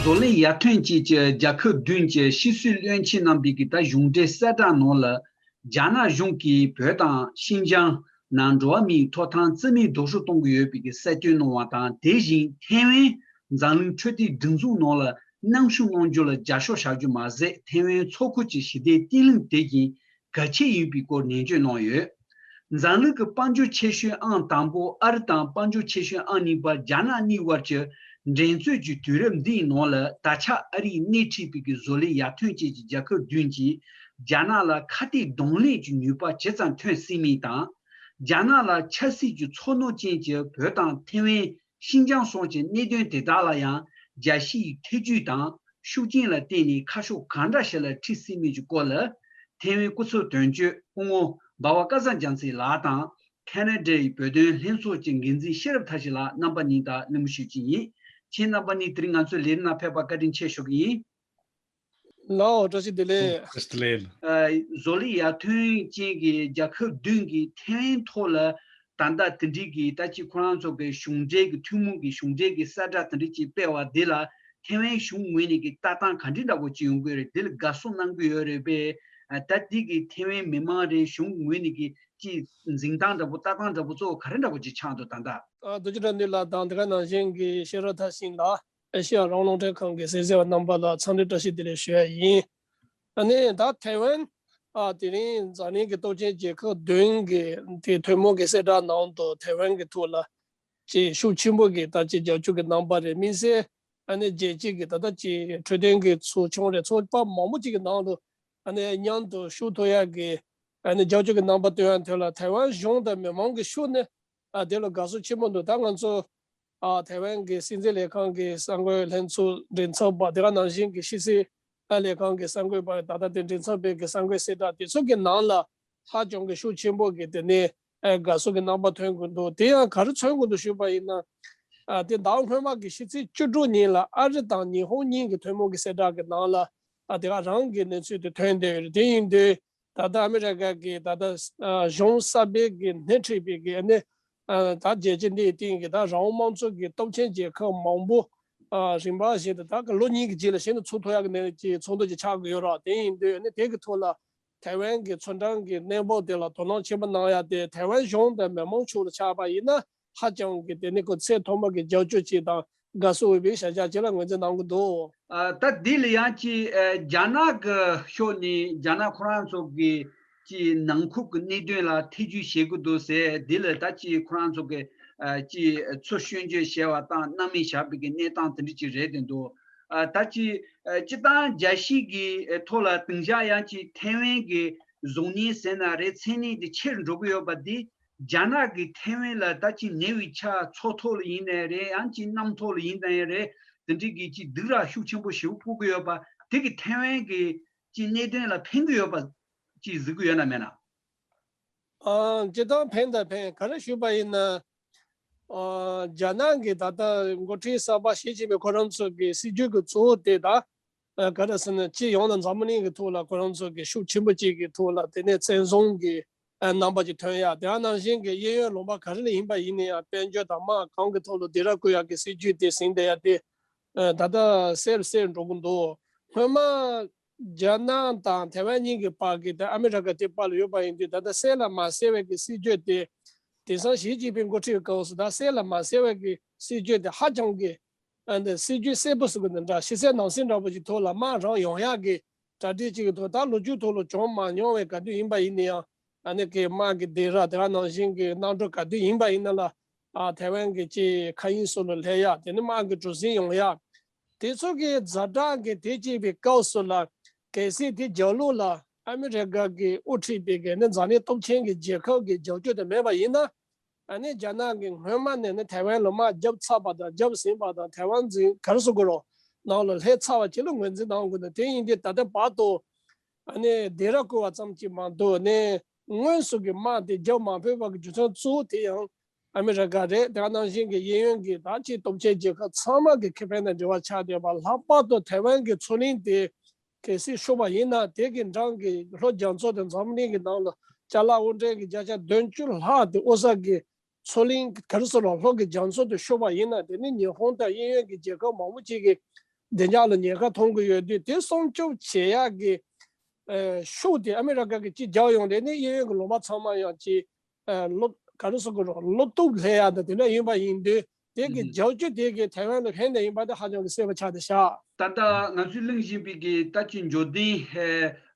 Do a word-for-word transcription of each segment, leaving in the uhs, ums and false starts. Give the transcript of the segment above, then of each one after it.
བཟོ་ལས་ཡར་ཐོན་བཅས་ཀྱི་རྒྱལ་ཁབ་བདུན་གྱི་ཕྱི་སྲིད་བློན་ཆེན་རྣམ་པའི་གི་ད་གཞུང་འབྲེལ་གསལ་བསྒྲགས་ནང་ལ། རྒྱ་ནག་གཞུང་གིས་བོད་དང་ཤིན་ཅང་ནང་འགྲོ་བ་མིའི་ཐོབ་ཐང་རྩིས་མེད་རྡོག་རོལ་གཏོང་གི་ཡོད་པའི་གི་གསལ་སྟོན་གནང་བ་དང་། དེ་བཞིན་ཐེ་ཝན་འཛམ་གླིང་འཕྲོད་བསྟེན་སྒྲིག་འཛུགས་ནང་ལ་མཉམ་ཞུགས་གནང་རྒྱུ་ལ་རྒྱབ་སྐྱོར་བྱ་རྒྱུ་མ་ཟད། ཐེ་ཝན་མཚོ་ཁུལ་གྱི་ཞི་བདེ་བརྟན་ལྷིང་དེ་བཞིན་གལ་ཆེ་ཡིན་པའི་སྐོར་ནན་བརྗོད་གནང་ཡོད། འཛམ་གླིང་གི་དཔལ་འབྱོར་ཆེ་ཤོས་ཨང་དང་པོ་ཨ་རི་དང་དཔལ་འབྱོར་ཆེ་ཤོས་ཨང་གཉིས་པ་རྒྱ་ནག་གཉིས་དབར་གྱི་འགྲན་རྩོད་ཀྱི་དུས་རབས་འདིའི་ནང་ལ། ད་ཆ་ཨ་རིས་སྣེ་ཁྲིད་པའི་གི་བཟོ་ལས་ཡར་ཐོན་ཅན་གྱི་རྒྱལ་ཁབ་བདུན་གྱིས་རྒྱ་ནག་ལ་ཁ་གཏད་གདོང་ལེན་གྱི་ནུས་པ་ཇི་ཙམ་ཐོན་སྲིད་མིན་དང་། རྒྱ་ནག་ལ་ཆབ་སྲིད་ཀྱི་ཚོར་སྣང་ཅན་གྱི་བོད་དང་ཐེ་ཝན། ཤིན་ཅང་སོགས་ཀྱི་གནད་དོན་དེ་དག་ལ་ཡང་རྒྱལ་སྤྱིའི་ཐེ་ཇུས་དང་ཤུགས་རྐྱེན་ལ་བརྟེན་ནས་ཁ་ཕྱོགས་གང་འདྲ་ཞིག་ལ་ཁྲིད་སྲིད་མིན་གྱི་སྐོར་ལ། ཐེ་ཝན་སྐུ་ཚབ་དོན་གཅོད་སྐུ་ངོ་འབའ་བ་སྐལ་བཟང་རྒྱ་མཚོ་ལགས་དང་། ཁ་ན་ཌའི་བོད་དོན་ལྷན་ཚོགས་ཀྱི་འགན་འཛིན་ཤེས་རབ་མཐར་ཕྱིན་ལགས། རྣམ་པ་གཉིས་དང་གླེང་མོལ་ཞུ་རྒྱུ་ཡིན། ཁྱེད་རྣམ་པ་གཉིས་དེ་རིང་ང་ཚོའི་ལས་རིམ་ནང་ཕེབས་པར་བཀའ་དྲིན་ཆེ་ཞུ་གི་ཡིན། ལགས་འོ། བཀྲ་ཤིས་བདེ་ལེགས། བཀྲ་ཤིས་བདེ་ལེགས། ཨ། བཟོ་ལས་ཡར་ཐོན་ཅན་གྱི་རྒྱལ་ཁབ་བདུན་གྱིས་ཐེ་ཝན་ཐོག་ལ་ད་ལྟ་དེ་འདྲའི་གི་ད་ཅི་ཁོ་རང་ཚོ་གི་གཞུང་འབྲེལ་གྱི་ཐུན་མོང་གི་གཞུང་འབྲེལ་གྱི་གསལ་བསྒྲགས་དེ་འདྲ་ཅིག་སྤེལ་བ་འདི་ལ་ཐེ་ཝན་གཞུང་ངོས་ནས་ཀྱི་ལྟ་སྟངས་ག་འདྲའི་འདྲ་པོ་ཅིག་ཡོང་གི་ཡོད་རེད། འདི་ལ་དགའ་བསུ་གནང་གི་ཡོད་རེད་པས། ཨ། ད་འདི་གི་ཐེ་ཝན་མི་མང་རེད། གཞུང་ངོས་ནས་ཀྱི་ཅིག་འཛིན་སྟངས་འདྲ་པོ་ལྟ་སྟངས་འདྲ་པོ་གཙོ་བོ་ག་རེ་འདྲ་པོ་ཅིག་ཆགས་འདུག་ད་ལྟ། ཨ། རྡོ་རྗེ་དགྲ་འདུལ་ལགས་དང་དེ་ག་ནང་བཞིན་གྱི་ཤེས་རབ་མཐར་ཕྱིན་ལགས། ཨེ་ཤེ་ཡ་རང་དབང་རླུང་འཕྲིན་ཁང་གི་གསན་གཟིགས་པ་རྣམ་པ་ལ་འཚམས་འདྲི་བཀྲ་ཤིས་བདེ་ལེགས་ཞུ་ཡ་ཡིན། ཨ་ནི་ད་ཐའེ་ཝན། ཨ། དེ་རིང་འཛམ་གླིང་གི་སྟོབས་ཆེན་རྒྱལ་ཁབ་བདུན་གྱི་དེ་ཐུན་མོང་གི་གསལ་བསྒྲགས་ནང་དུ་ཐའེ་ཝན་གྱི་ཐོག་ལ་ཅིག་ཤུགས་ཆེན་པོ་གི་ད་ཅིག་རྒྱབ་སྐྱོར་གྱི་རྣམ་པ་རེད། དམིགས་བསལ་ཨ་ནི་རྒྱལ་སྤྱི་གི་ད་ལྟ་ཅིག་འཕྲོད་བསྟེན་གྱི་ཚོགས་ཆུང་རེད། ཚོགས་པ་མང་པོ་ཅིག་གི་ནང་དུ་ཨ་ནི་མཉམ་དུ་ཞུགས་ཐུབ་ཡ་གི་ཨ་ནི་རྒྱབ་སྐྱོར་གྱི་རྣམ་པ་སྟོན་ཡ་ཐོག་ལ་ཐའེ་ཝན་གཞུང་དང་མི་མང་གི་ཤུགས་ནི། ཨ། དེ་ལ་དགའ་བསུ་ཆེན་པོ་འདུག་ད་ང་ཚོ། ཨ། ཐའེ་ཝན་གྱི་སྲིད་འཛིན་ལས་ཁང་གི་གསར་འགོད་ལྷན་ཚོགས་མགྲིན་ཚབ་པ། དེ་ག་ནང་བཞིན་གྱི་ཕྱི་སྲིད་ལས་ཁང་གི་གསར་འགོད་པ། ད་ལྟ་དེ་མགྲིན་ཚབ་པའི་གི་གསར་འགོད་གསལ་བསྒྲགས་དེ་ཚོ་གི་ནང་ལ་ཧ་ཅང་གི་ཤུགས་ཆེན་པོ་གི་དེ་ནས། ཨ། དགའ་བསུ་གི་རྣམ་པ་ཐོན་གྱི་འདུག་དེ་ཡང་ག་རེ་མཚོན་གྱི་འདུག་ཞུས་པ་ཡིན་ན། ཨ། དེ་ཟླ་བ་སྔོན་མ་གི་ཕྱི་ཚེས་བཅུ་དྲུག་ཉིན་ལ་ཨ་རི་དང་ཉི་ཧོང་གཉིས་ཀྱི་ཐུན་མོང་གི་གསལ་བསྒྲགས་ཀྱི་ནང་ལ། ཨ། དེ་ག་རང་གི་གནས་ཚུལ་དེ་ཐོན་བསྡད་ཡོད་རེད། དེ་ཡིན་དུས། ད་ལྟ་ཨ་མི་རི་ཀ་གི་ད་ལྟ་ཨ་གཞུང་གསར་པའི་གི་སྣེ་ཁྲིད་པའི་གི་ཨ་ནི་ཨ་ད་རྒྱལ་སྤྱི་འདིའི་སྟེང་གི་ད་རང་དབང་དམངས་གཙོ་གི་སྟོབས་ཆེན་རྒྱལ་ཁབ་མང་པོ་ཨ་རིམ་པ་བཞིན་དུ་ད་ག་ལོ་གཉིས་ཀྱི་རྗེས་ལ་གཞི་ནས་ཚུགས་ཐུབ་ཡག་གི་གནས་ཀྱི་ཚོགས་འདུ་ཅིག་ཆགས་ཀྱི་ཡོད་རེད། དེ་ཡིན་དུས་ཨ་ནི་དེ་གི་ཐོག་ལ་ཐའེ་ཝན་གྱི་ཚོང་ཁང་གི་གནས་བབ་དེ་ལ་དོ་སྣང་ཆེན་པོ་གནང་ཡ་དེ་ཐའེ་ཝན་གཞུང་དང་མི་མང་ཕྱོགས་ལ་ཆགས་པ་ཡིན་ན། ཧ་ཅང་གི་དེ་ནི་ཁོ་ཚད་མཐོན་པོ་གི་རྒྱབ་སྐྱོར་ཅིག་དང་དགའ་བསུ་འོས་པའི་བྱ་གཞག་ཅིག་ལ་ངོས་འཛིན་གནང་གི་འདུག་ཨ། ད་འདི་ལ་ཡང་ཅིག་ཨ་རྒྱ་ནག་གི་ཕྱོགས་ནས་རྒྱ་ནག་ཁོ་རང་ཚོ་གི་ཅིག་ནང་ཁུལ་གྱི་གནད་དོན་ལ་ཐེ་ཇུས་བྱེད་ཀྱི་འདུག་ཟེར། འདི་ལ་ད་ཅིག་ཁོ་རང་ཚོ་གི་ཨ་ཅིག་ཚུར་སྐྱོན་བརྗོད་བྱས་པ་དང་སྣང་མེད་བཞག་པའི་གི་གནས་སྟངས་དེ་འདྲ་ཅིག་རེད་དེ་འདུག་ཨ། ད་ཅིག་ཨ་སྤྱིར་བཏང་རྒྱལ་སྤྱི་གི་ཐོག་ལ་དེང་སང་ཡང་ཅིག་ཐའེ་ཝན་གྱི་གཟུགས་བརྙན་ཟེར་ན་རེད། མཚན་གནས་དེ་ཆེར་འགྲོ་གི་ཡོད་པ་འདི། རྒྱ་ནག་གིས་ཐའེ་ཝན་ལ་ད་ཅི་ཉེ་བའི་ཆར་མཚོ་ཐོག་ལ་ཡིན་ནའི་རེད། ཡང་ཅི་གནམ་ཐོག་ལ་ཡིན་ནའི་རེད། དེ་འདྲའི་གི་ཅི་སྡིགས་ར་ཤུགས་ཆེན་པོ་ཞེ་པོ་བསྐུལ་གྱི་ཡོད་པ་དེ་གིས་ཐའེ་ཝན་གྱི་ཅི་གནད་དོན་ལ་ཕན་གྱི་ཡོད་པ་ཅི་གཟིགས་ཀྱི་ཡོད་ན་མེད་ན། ཨ། སྤྱིར་བཏང་ཕན་དང་ཕན། ག་རེ་ཞུས་པ་ཡིན་ན། ཨ། རྒྱ་ནག་གི་ད་ལྟ་འགོ་ཁྲིད་གསར་པ་ཞི་ཅིན་ཕིང་ཁོ་རང་ཚོ་གི་སྲིད་ཇུས་ཀྱི་གཙོ་བོ་དེ་ད། ཨ། ག་རེ་ཟེར་ན་སྤྱི་ཡོངས་ལ་འཛམ་བུ་གླིང་གི་ཐོག་ལ་ཁོ་རང་ཚོ་གི་ཤུགས་ཆེན་པོ་ཅིག་གི་ཐོག་ལ་དེ་ནས་བཙན་བཟུང་གི་ཨ་རྣམ་པ་ཅིག་ཐོན་ཡ། དེ་ནང་བཞིན་གི་གཡས་གཡོན་ལུང་པ་ག་རེ་ལ་ཡིན་པ་ཡིན་ན་ཡང་དཔལ་འབྱོར་དང་དམག་གང་གི་ཐོག་ལ་སྡིགས་ར་བསྐུལ་ཡག་གི་སྲིད་ཇུས་དེ་ཟིན་བསྡད་ཡ་དེ་ཨ་ད་ལྟ་གསལ་གསལ་འགྲོ་གི་འདུག་སྔོན་མ་རྒྱ་ནག་དང་ཐའེ་ཝན་གཉིས་ཀྱི་བར་གྱི་དེ་ཨ་མི་རི་ཀ་དེ་བར་ལ་ཡོད་པ་ཡིན་དུས། ད་ལྟ་གསལ་ལ་མ་གསལ་བའི་གི་སྲིད་ཇུས་དེ་དེང་སང་ཞི་ཅིན་ཕིང་འགོ་ཁྲིད་ཀྱི་སྐབས་སུ་ད་གསལ་ལ་མ་གསལ་བའི་གི་སྲིད་ཇུས་དེ་ཧ་ཅང་གི་ཨ་འདི་སྲིད་ཇུས་གསལ་པོ་ཟེར་དགོས་ནི་འདྲ། ཕྱི་གསལ་ནང་གསལ་འདྲ་པོ་ཅིག་ཐོག་ལ་དམག་རང་ཡོང་ཡག་གི་གྲ་སྒྲིག་ཅིག་གི་ཐོག་ད་ལོ་རྒྱུས་ཐོག་ལ་བྱུང་མ་མྱོང་བའི་ག་དུས་ཡིན་པ་ཡིན་ན་ཡང་ཨ་ནི་གི་དམག་གི་སྡིགས་ར་དེ་ག་ནང་བཞིན་གི་གནམ་གྲུ་ག་དུས་ཡིན་པ་ཡིན་ན་ལ་ཨ་ཐའེ་ཝན་གི་ཅིག་མཁའ་དབྱིངས་སུ་ལ་སླེབས་ཡག་དེ་ནི་དམག་གི་གྲུ་གཟིངས་ཡོང་ཡག་དེ་ཚོ་གི་ཛ་དྲག་གི་དེ་བྱས་པའི་སྐབས་སུ་ལ་གལ་སྲིད་དེ་རྒྱབ་ལོགས་ལ་ཨ་མི་རི་ཀ་གི་དབུ་ཁྲིད་པའི་གི་ནི་འཛམ་གླིང་སྟོབས་ཆེན་གི་རྒྱལ་ཁབ་གི་རྒྱབ་སྐྱོར་དེ་མེད་པ་ཡིན་ན། ཨ་ནི་རྒྱ་ནག་གིས་སྔོན་མ་ནས་ནི་ཐའེ་ཝན་ལ་དམག་བརྒྱབ་ཚར་བ་དང་བརྒྱབ་ཟིན་པ་དང་། ཐའེ་ཝན་འཛིན་ག་རེ་ཟེར་དགོས་རེད། ནང་ལ་སླེབས་ཚར་བ་ཅིག་ལ་ངོས་འཛིན་གནང་དགོས་ནི། དེ་ཡིན་དུས་ད་ལྟ་བར་དུ་ཨ་ནི་སྡིགས་ར་བསྐུལ་བ་ཙམ་གྱིས་མ་གཏོགས་ནི་དངོས་སུ་གི་དམག་དེ་བརྒྱབ་མ་ཕོད་པ་གི་རྒྱུ་མཚན་གཙོ་བོ་དེ་ཡང་ཨ་མི་རི་ཀ་རེད། དེ་ག་ནང་བཞིན་གི་གཡས་གཡོན་གི་ད་ཅིག་སྟོབས་ཆེན་རྒྱལ་ཁབ་ཚང་མ་གི་ཁེ་ཕན་དང་འབྲེལ་བ་ཆགས་བསྡད་པ། ལྷག་པར་དུ་ཐའེ་ཝན་གི་མཚོ་གླིང་དེ་གལ་སྲིད་ཤོར་བ་ཡིན་ན། དེ་གི་འགྲམ་གི་ལྷོ་རྒྱ་མཚོ་དང་འཛམ་གླིང་གི་ནང་ལ་ཅ་ལག་དབོར་འདྲེན་གི་བརྒྱ་ཆ་བདུན་ཅུ་ལྷག་དེ་ཨོ་ས་གི་མཚོ་གླིང་ག་རེ་ཟེར་རོ། ལྷོ་གི་རྒྱ་མཚོ་དེ་ཤོར་བ་ཡིན་ན། དེ་ནི་ཉི་ཧོང་དང་གཡས་གཡོན་གི་རྒྱལ་ཁབ་མང་པོ་ཅིག་གི་ བདེ་འཇགས་ལ་ཉེན་ཁ་མཐོང་གི་ཡོད་དུས། དེ་སྲུང་སྐྱོབ་བྱེད་ཡག་གི་ཨ་ཤུགས་དེ་ཨ་མི་རི་ཀ་གིས་ཅིག་རྒྱག་ཡོང་དུས་ནི། གཡས་གཡོན་གྱི་ལུང་པ་ཚང་མ་ཡང་ཅིག་ཨ་སློབ་ག་རེ་ཟེར་དགོས་རེད། སློབ་གཏོང་ལྷོད་ཡག་དང་དེ་འདྲ་ཡིན་པ་ཡིན་དུས། དེ་གི་ཨུ་ཧུ། རྒྱབ་སྐྱོར་དེ་གི་ཐའེ་ཝན་ལ་ཕན་བདེ་ཡིན་པ་དེ་ཧ་ཅང་གི་གསལ་པོ་ཆགས་བསྡད་ཤག་ད་ལྟ་ང་ཚོས་གླེང་བཞིན་པའི་གི་ད་ཅིག་འབྱོར་ལྡན་ཧེ་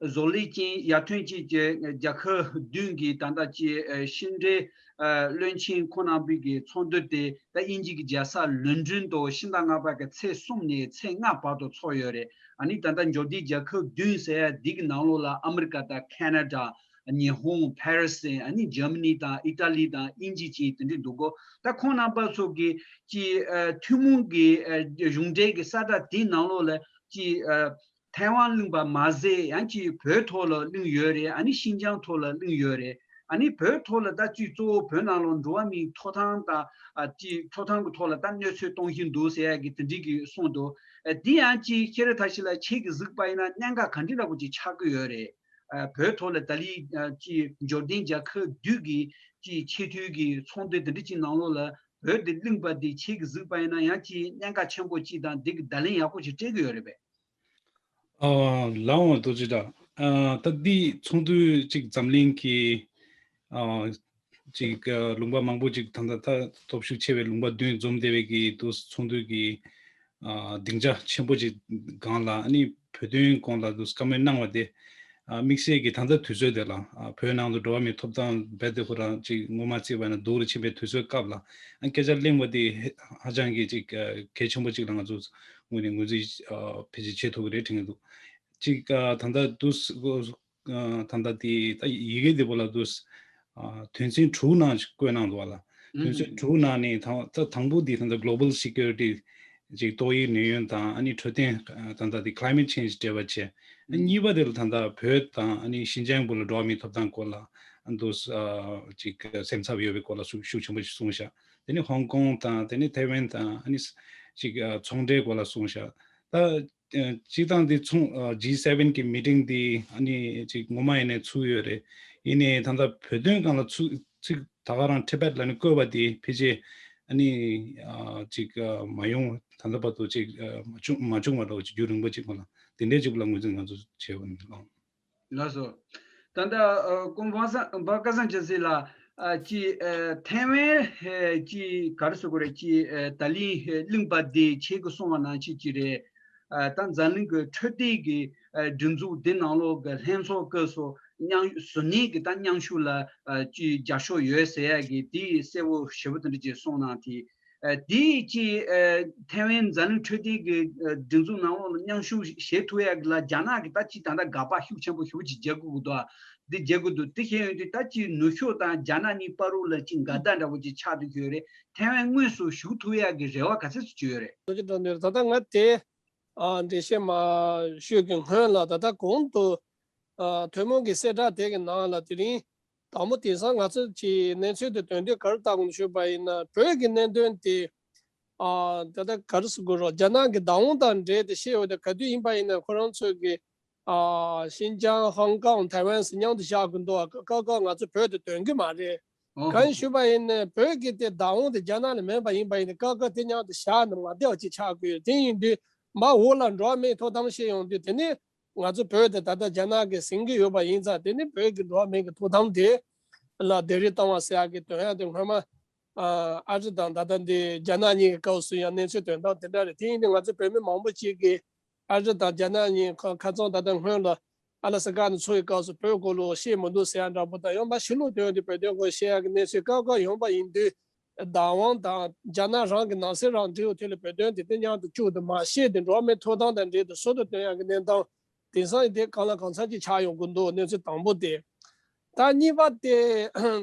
བཟོ་ལས་ཅན་ཡར་ཐོན་ཅན་གྱི་རྒྱལ་ཁབ་བདུན་གྱི་ད་ལྟ་ཅིག་ཨ་ཕྱི་འབྲེལ་ཨ་བློན་ཆེན་ཁོང་རྣམ་པའི་གི་ཚོགས་འདུ་དེ་ད་དབྱིན་ཇི་གི་རྒྱལ་ས་ལོན་ཌོན་དུ་ཕྱི་ཟླ་ལྔ་པ་གི་ཚེས་གསུམ་ནས་ཚེས་ལྔ་བར་དུ་ཚོགས་ཡོད་རེད། ཨ་ནི་ད་ལྟ་འབྱོར་ལྡན་རྒྱལ་ཁབ་བདུན་ཟེར་ཡ་འདི་གི་ནང་ལོགས་ལ་ཨ་མི་རི་ཀ་དང་ཁེ་ན་ཌ། ཉི་ཧོང་། ཕ་རི་སི། ཨ་ནི་འཇར་མ་ནི་དང་ཨི་ཏཱ་ལི་དང་དབྱིན་ཇི་བཅས་དེ་འདྲ་འདུག་གོ། ད་ཁོང་རྣམ་པ་ཚོ་གི་ཅིག་ཨ་ཐུན་མོང་གི་ཨ་གཞུང་འབྲེལ་གྱི་གསལ་བསྒྲགས་དེའི་ནང་ལོགས་ལ་ཅིག་ཨ་ཐའེ་ཝན་གླེང་བ་མ་ཟད། ཡང་ཅིག་བོད་ཐོག་ལ་གླེང་ཡོད་རེད། ཨ་ནི་ཤིན་ཅང་ཐོག་ལ་གླེང་ཡོད་རེད། ཨ་ནི་བོད་ཐོག་ལ་ད་ཅིག་གཙོ་བོ་བོད་ནང་ལ་འགྲོ་བ་མིའི་ཐོབ་ཐང་དང་ཨ་ཅིག་ཐོབ་ཐང་གི་ཐོག་ལ་ད་གནོད་འཚེ་གཏོང་བཞིན་འདུག་ཟེར་ཡ་གི་དེ་འདྲའི་གི་གསུངས་འདུག། ཨ་དེ་ཡང་ཅིག་སྤྱིར་ད་ཞིག་ལ་ཆེད་ཀྱི་གཟིགས་པ་ཡིན་ན་གནད་འགག་ག་འདྲ་འདྲ་པོ་ཅིག་ཆགས་ཀྱི་ཡོད་རེད། ཨ་བོད་ཐོག་ལ་ད་ལི་ཨ་ཅིག་འབྱོར་ལྡན་རྒྱལ་ཁབ་བདུན་གྱི་ཅིག་ཆེས་མཐོའི་གི་ཚོགས་འདུ་དེ་འདྲ་ཅིག་ནང་ལོགས་ལ་བོད་དེ་གླེང་བ་དེ་ཆེད་ཀྱི་གཟིགས་པ་ཡིན་ན་ཡང་ཅིག་གནད་འགག་ཆེན་པོ་ཅིག་དང་དེ་གི་བརྡ་ལན་ཡག་པོ་ཅིག་སྤྲད་ཀྱི་ཡོད་རེད་པས། ཨ་ལགས་འོང་། རྡོ་རྗེ་བཀྲ། ཨ་ད་འདི་ཚོགས་འདུ་ཅིག་འཛམ་གླིང་གི་ཨ་ཅིག་ཨ་ལུང་པ་མང་པོ་ཅིག་ད་ལྟ་ད་སྟོབས་ཤུགས་ཆེ་བའི་ལུང་པ་བདུན་འཛོམས་བསྡད་པའི་གི་དུ་ཚོགས་འདུ་གི་ཨ་སྡིངས་ཆ་ཆེན་པོ་ཅིག་སྒང་ལ། ཨ་ནི་བོད་དོན་སྐོར་ལ་དུ་བཀའ་མོལ་གནང་བ་དེ། ཨ་དམིགས་བསལ་གྱི་ད་ལྟ་དུས་ཚོད་དེ་ལ། ཨ་བོད་ནང་དུ་འགྲོ་བ་མིའི་ཐོབ་ཐང་རྦད་དེ་ཁོ་རང་ཅིག་ངོ་མ་བརྩིས་པ་ན་སྡུག་རུ་ཕྱིན་པའི་དུས་ཚོད་སྐབས་ལ། ཨ་སྐད་ཆ་གླེང་བ་དེ་ཧ་ཧ་ཅང་གི་ཅིག་ཨ་གལ་ཆེན་པོ་ཅིག་ལ་ང་ཚོ་ངོས་ནས་ངོས་འཛིན་ཨ་ཕལ་ཆེར་བྱེད་ཐུབ་ཀྱི་རེད་དྲན་གྱི་འདུག། ཅིག་ཨ་ད་ལྟ་དུས་ཨ་ད་ལྟ་དེ་ད་ཡི་གེ་དེ་པོ་ལ་དུས་ཨ་དོན་ཚན་དྲུག་ནང་བཀོད་གནང་འདུག་བ་ལ། དོན་ཚན་དྲུག་ནང་ནས་ད་ད་དང་པོ་དེ་ད་ལྟ་Global Security ཅིག་ཏོག་དབྱིབས་གནོད་ཡོན་དང་། ཨ་ནི་འཕྲོད་བསྟེན་ཨ་ད་ལྟ་དེ་Climate Change འབྲེལ་བ་བྱས། ཨ་གཉིས་པ་དེ་ལ་ད་ལྟ་བོད་དང་ཨ་ནི་ཤིན་ཅང་བོད་ལ་འགྲོ་བ་མིའི་ཐོབ་ཐང་སྐོར་ལ་ཨ་དུས་ཨ་ཅིག་སེམས་འཚབ་ཡོད་པའི་སྐོར་ལ་ཤུགས་ཤུགས་ཆེན་པོ་ཞིག་གསུངས་ཤག། དེ་ནི་ཧོང་ཀོང་དང་། དེ་ནི་ཐའེ་ཝན་དང་། ཨ་ནི་ཅིག་ཨ་ཚོང་འབྲེལ་སྐོར་ལ་གསུངས་ཤག། ད་ཨ་སྤྱིར་བཏང་འདི་ཚོང་ཨ་ཇི་སེ་ཝེན་གི་མི་ཊིང་འདི་ཨ་ནི་ཅིག་ངོ་མ་ཡིན་ནའི་ཚུགས་ཡོད་རེད། ཡིན་ནའི་ད་ལྟ་བོད་དོན་སྒང་ལ་ཚུགས་ཚིག་ད་ག་རང་ཊི་བེཊ་ལ་ནི་བཀོད་པ་དེ་ཕལ་ཆེར་ཨ་ནི་ཨ་ཅིག་ཨ་མ་ཡོང་། ད་ལྟ་བར་དུ་ཅིག་ཨ་མ་བྱུང་མ་བྱུང་བ་འདྲ་བོ་ཅིག་རྒྱུན་རིང་པོ་ཅིག་སྔོན་ལ་དེ་འདྲའི་ཅིག་ལ་ངོས་འཛིན་ང་ཚོ་བྱས་པ་ནི་ལགས། ལགས་སོ། ད་ལྟ་ཨ་ཀོང་བ་སང་བ་ཀ་སང་ཆ་སི་ལ་ཨ་ཅི་ཨ་ཐའེ་ཝན་ཧེ་ཅི་ག་རེ་ཟེར་དགོས་རེད། ཅི་ཨ་ད་ལིང་ཧེ་གླིང་པ་དེ་ཆེད་ཀྱི་སོང་བ་ནང་བཞིན་ཅི་རེད། ཨ་ད་འཛམ་གླིང་གི་འཕྲོད་བསྟེན་གྱི་ཨ་སྒྲིག་འཛུགས་དེ་ནང་ལོགས་ཀྱི་ལྷན་ཚོགས་སྐབས་སུ་མཉམ་ཟུར་ཉན་གྱི་ད་མཉམ་ཞུགས་ལ་ཨ་ཅི་རྒྱབ་སྐྱོར་ཡོད་ཟེར་ཡ་གི་དེ་གསལ་པོ་ཞེ་པོ་དེ་འདྲ་ཅིག་སོང་ནང་དེ། ཨ་དེ་ཅི་ཨ་ཐའེ་ཝན་འཛམ་གླིང་འཕྲོད་བསྟེན་གྱི་ཨ་སྒྲིག་འཛུགས་ནང་ལོགས་ལ་མཉམ་ཞུགས་བྱེད་ཐུབ་ཡ་གི་ལ་རྒྱ་ནག་གི་ད་ཅི་ད་ལྟ་དགག་པ་ཤུགས་ཆེན་པོ་ཞེ་པོ་ཅིག་རྒྱག་དགོས་ཀྱི་འདུག། ཨ་འདི་རྒྱག་དགོས་འདུག། དེ་བྱས་ཡོང་དུས་ད་ཅི་ནུབ་ཕྱོགས་དང་རྒྱ་ནག་གཉིས་བར་དུ་ལ་ཅི་འགལ་ཟླ་འདྲ་བོ་ཅིག་ཆགས་བསྡད་ཀྱི་ཡོད་རེད། ཐའེ་ཝན་དངོས་སུ་ཞུགས་ཐུབ་ཡ་གི་རེ་བ་ག་ཚོད་ཅིག་ཡོད་རེད། ལོ་ཅི་འདྲ་འདིར་ད་ལྟ་ང་དེ་ཨ་འགྲེལ་བཤད་མ་ཞུས་ཀྱི་སྔོན་ལ། ད་ལྟ་གོང་དུ་ཨ་ཐུན་མོང་གི་གསལ་བསྒྲགས་དེ་གི་ནང་ལ་དེ་རིང་དང་པོ་དེང་སང་ང་ཚོ་གི་གནས་ཚུལ་དེ་དོན་དུ་ག་རེ་བལྟ་དགོས་ཞུས་པ་ཡིན་ན། བོད་ཀྱི་གནད་དོན་དེ་ཨ་ད་ལྟ་ག་རེ་ཟེར་དགོས་རེད། རྒྱ་ནག་གི་བདག་དབང་དང་འབྲེལ་ཏེ་བཤད་ཡོད་དེ། ག་དུས་ཡིན་པ་ཡིན་ན་ཁོ་རང་ཚོ་གི་ཨ་ཤིན་ཅང་ཧོང་ཀོང་ཐའེ་ཝན་ཟེར་མཉམ་དུ་བཞག་གི་འདུག། ཨ་ཀ་ཀ་ང་ཚོ་བོད་དེ་དོན་གི་མ་རེད། ཨོ་གང་ཞུས་པ་ཡིན་ན་བོད་ཀྱི་དེ་བདག་དབང་དེ་རྒྱ་ནག་ལ་མེད་པ་ཡིན་པ་ཡིན་ན་ཀ་ཀ་དེ་མཉམ་དུ་བཞག་ནས་མ་བསྡད་པ་ཅིག་ཆགས་དགོས། དེ་ཡིན་དུས་མར་འོག་ལ་འགྲོ་བ་མིའི་ཐོབ་ཐང་བཤད་ཡོང་དུས་དེ་ནི་ང་ཚོ་བོད་དེ་ད་ལྟ་རྒྱ་ནག་གིས་ཟིན་གྱི་ཡོད་པ་ཡིན་ཙང་། དེ་ནི་བོད་ཀྱི་འགྲོ་བ་མི་གི་ཐོབ་ཐང་དེ་ལ་ལྡོག་རིས་བཏང་བ་ཟེར་ཡག་གི་དོན་ཡག་དེ་སྔོན་མ་ཨ་ཨ་རི་དང་ད་ལྟ་འདི་རྒྱ་ནག་གཉིས་ཀྱི་སྐབས་སུ་ཡང་གནས་ཚུལ་དོན་དག་དེ་འདྲ་རེད། དེ་ཡིན་དུས་ང་ཚོ་བོད་མི་མང་པོ་ཅིག་གིས་ཨ་རི་དང་རྒྱ་ནག་གཉིས་ཁ་ཁ་ཚང་ད་ལྟ་སྔོན་ལ་ཨ་ལ་སི་ཀ་ནས་ཚོགས་ཡི་སྐབས་སུ་བོད་སྐོར་ལ་བཤད་མི་འདུག་ཟེར་ཡག་འདྲ་པོ་དང་། ཡང་མ་ཕྱི་ལོགས་དོན་དུ་བོད་དོན་སྐོར་བཤད་ཡག་གི་གནས་ཚུལ་སྐབས་སྐབས་ཡོང་པ་ཡིན་དུས། བདག་དབང་དང་རྒྱ་ནག་རང་གི་ནང་སྲིད་རང་འབྲེལ་ཡོད་ཐོག་ལ་བོད་དོན་དེ་དེ་མཉམ་དུ་བཅུག་སྟེ་མ་བཤད་དེ། འགྲོ་བ་མིའི་ཐོབ་ཐང་དང་འབྲེལ་ཏེ་ཟུར་དུ་བཏོན་ཡག་གི་གནས་སྟངས་དེང་སང་དེ་གང་ལ་གང་འཚམ་ཅིག་ཆགས་ཡོང་གི་འདུག། གནས་ཚུལ་དང་པོ་དེ། ད་གཉིས་པ་དེ་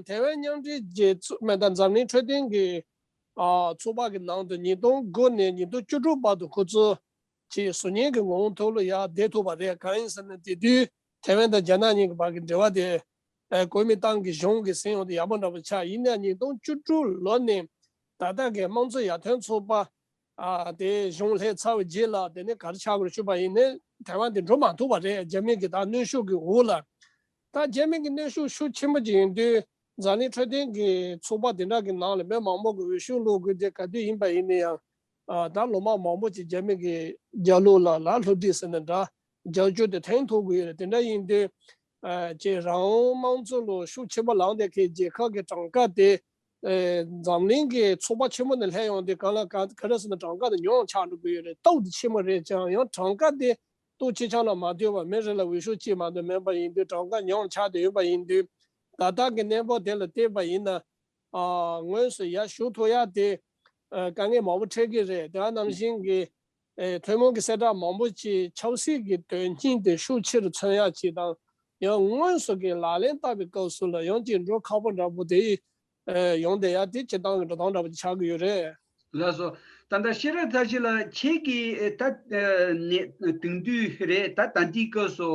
ཐའེ་ཝན་མཉམ་འབྲེལ་རྒྱལ་ཚོགས་མེད་ད་འཛམ་གླིང་འཕྲོད་བསྟེན་གྱི་ཨ་ཚོགས་པ་གི་ནང་དུ་ཉིས་སྟོང་དགུ་ནས་ཉིས་སྟོང་བཅུ་དྲུག་བར་དུ་ཁོ་ཚོ་ཅིག་ཟུར་ཉན་གྱི་ངོ་བོ་ཐོག་ལ་ཡར་བསྡད་ཐུབ་པ་རེད། གང་ཡིན་ཟེར་ན་དེ་དུས་ཐའེ་ཝན་དང་རྒྱ་ནག་གཉིས་ཀྱི་བར་གྱི་འབྲེལ་བ་དེ་ཨ་གོ་མིན་ཏང་གི་གཞུང་གིས་ཟིན་ཡོང་དུས་ཡག་པོ་འདྲ་པོ་ཆགས། ཡིན་ནའང་ཉིས་སྟོང་བཅུ་དྲུག་ལོ་ནས་ད་ལྟ་གི་དམངས་གཙོ་ཡར་ཐོན་ཚོགས་པ་ཨ་དེ་གཞུང་སླེབས་ཚར་བའི་རྗེས་ལ་དེ་ནས་ག་རེ་ཆགས་དགོས་རེད་ཞུས་པ་ཡིན་ན། ཐའེ་ཝན་དེ་འགྲོ་མ་ཐུབ་པ་རེད། རྒྱ་མི་གི་ད་གནོན་ཤུགས་ཀྱི་འོག་ལ། ད་རྒྱ་མི་གི་གནོན་ཤུགས་ཤུགས་ཆེན་པོ་ཅིག་ཡིན་དུས་འཛམ་གླིང་འཕྲོད་བསྟེན་གྱི་ཚོགས་པ་དེ་འདྲ་གི་ནང་ལ་མི་མང་པོ་གི་འོས་ཤོག་བླུག་དགོས་དེ་ག་དུས་ཡིན་པ་ཡིན་ན་ཡང་ ཨ་ད་ལོ་མང་མང་པོ་ཅིག་རྒྱ་མི་གི་རྒྱབ་ལོགས་ལ་ལ་སློབ་ཁྲིད་ཟེར་ནས་འདྲ་རྒྱབ་སྐྱོར་དེ་ཐེངས་ཐོབ་དགོས་ཡོད་རེད། དེ་འདྲ་ཡིན་དུས་ཨ་ཅིག་རང་དབང་དམངས་གཙོ་ལ་ཤུགས་ཆེན་པོ་ལངས་བསྡད་མཁན་རྒྱལ་ཁབ་ཀྱི་གྲངས་ཀ་དེ། ཨེ་འཛམ་གླིང་གི་ཚོགས་པ་ཆེན་མོ་ནས་སླེབས་ཡོང་དུས་གང་ལ་ག་ག་རེ་ཟེར་ན་གྲངས་ཀ་དེ་ཉུང་ཆགས་འགྲོ་གི་ཡོད་རེད། སྟོབས་དེ་ཆེན་པོ་རེད་ཀྱང་ཡང་གྲངས་ཀ་དེ་སྟོབས་ཆེ་ཆུང་ལ་མ་ལྟོས་པར་མི་རེ་ལ་འོས་ཤོག་གཅིག་མ་གཏོགས་མེད་པ་ཡིན་དུས་གྲངས་ཀ་ཉུང་ཆགས་བསྡད་ཡོད་པ་ཡིན་དུས་ད་ལྟ་གི་གནས་བབ་དེ་ལ་བལྟས་པ་ཡིན་ན། ཨ་དངོས་སུ་ཡར་ཞུགས་ཐུབ་ཡག་དེ་ཨ་དཀའ་ངལ་མང་པོ་འཕྲད་ཀྱི་རེད། དེ་ནང་བཞིན་གྱི་ཨེ་ཐུན་མོང་གི་གསལ་བསྒྲགས་མང་པོ་ཅིག་ཆབ་སྲིད་ཀྱི་དོན་རྐྱེན་དེ་ཤུགས་ཆེ་རུ་མཚོན་ཡག་ཅིག་དང་། ཡང་དངོས་སུ་གི་ལག་ལེན་བསྟར་བའི་སྐབས་སུ་ལ་ཡང་ཅིག་འགྲོ་ཁག་པོ་འདྲ་པོ་དེ་ཨེ་ཡོང་བསྡད་ཡག་དེ་སྤྱིར་བཏང་གི་འགྲོ་སྟངས་འདྲ་པོ་ཅིག་ཆགས་ཀྱི་ཡོད་རེད། ལགས་སོ། ད་ལྟ་ཤེས་རབ་མཐར་ཕྱིན་ལགས་ཁྱེད་ཀྱིས་ཨེ་ད་ཨེ་ནས་དེང་དུས་རེད། ད་ད་ལྟའི་སྐབས་སུ་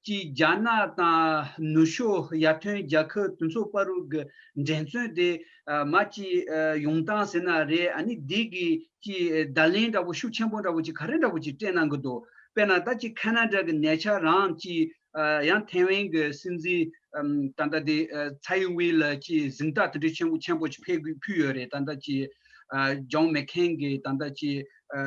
ཅིག་རྒྱ་ནག་དང་ནུབ་ཕྱོགས་ཡར་ཐོན་རྒྱལ་ཁབ་དེ་ཚོ་བར་དུ་གི་འགྲན་རྩོད་དེ་ཨ་མ་ཅིག་ཨ་ཡོང་སྟངས་ཟེར་ན་རེད། ཨ་ནི་འདི་གི་ཅིག་བརྡ་ལན་འདྲ་པོ་ཤུགས་ཆེན་པོ་འདྲ་པོ་ཅིག་ག་རེ་འདྲ་པོ་ཅིག་སྤྲད་གནང་གི་འདུག་དཔེར་ན་ད་ཅིག་ཁ་ན་ཌ་གི་ཉེ་ཆར་རང་ཅིག་ཨ་ཡང་ཐའེ་ཝན་གྱི་སྲིད་འཛིན་ཨམ་ད་ལྟ་དེ་ཨ་ཚའེ་ཨིན་ཝེ་ལ་ཅིག་གཟེངས་རྟགས་དེ་འདྲའི་ཆེན་པོ་ཆེན་པོ་ཅིག་ཕུལ་དགོས་ཕུལ་ཡོད་རེད། ད་ལྟ་ཅིག་ཨ་ཇོན་མེག་ཁེན་གྱི་ད་ལྟ་ཅིག་ཨ་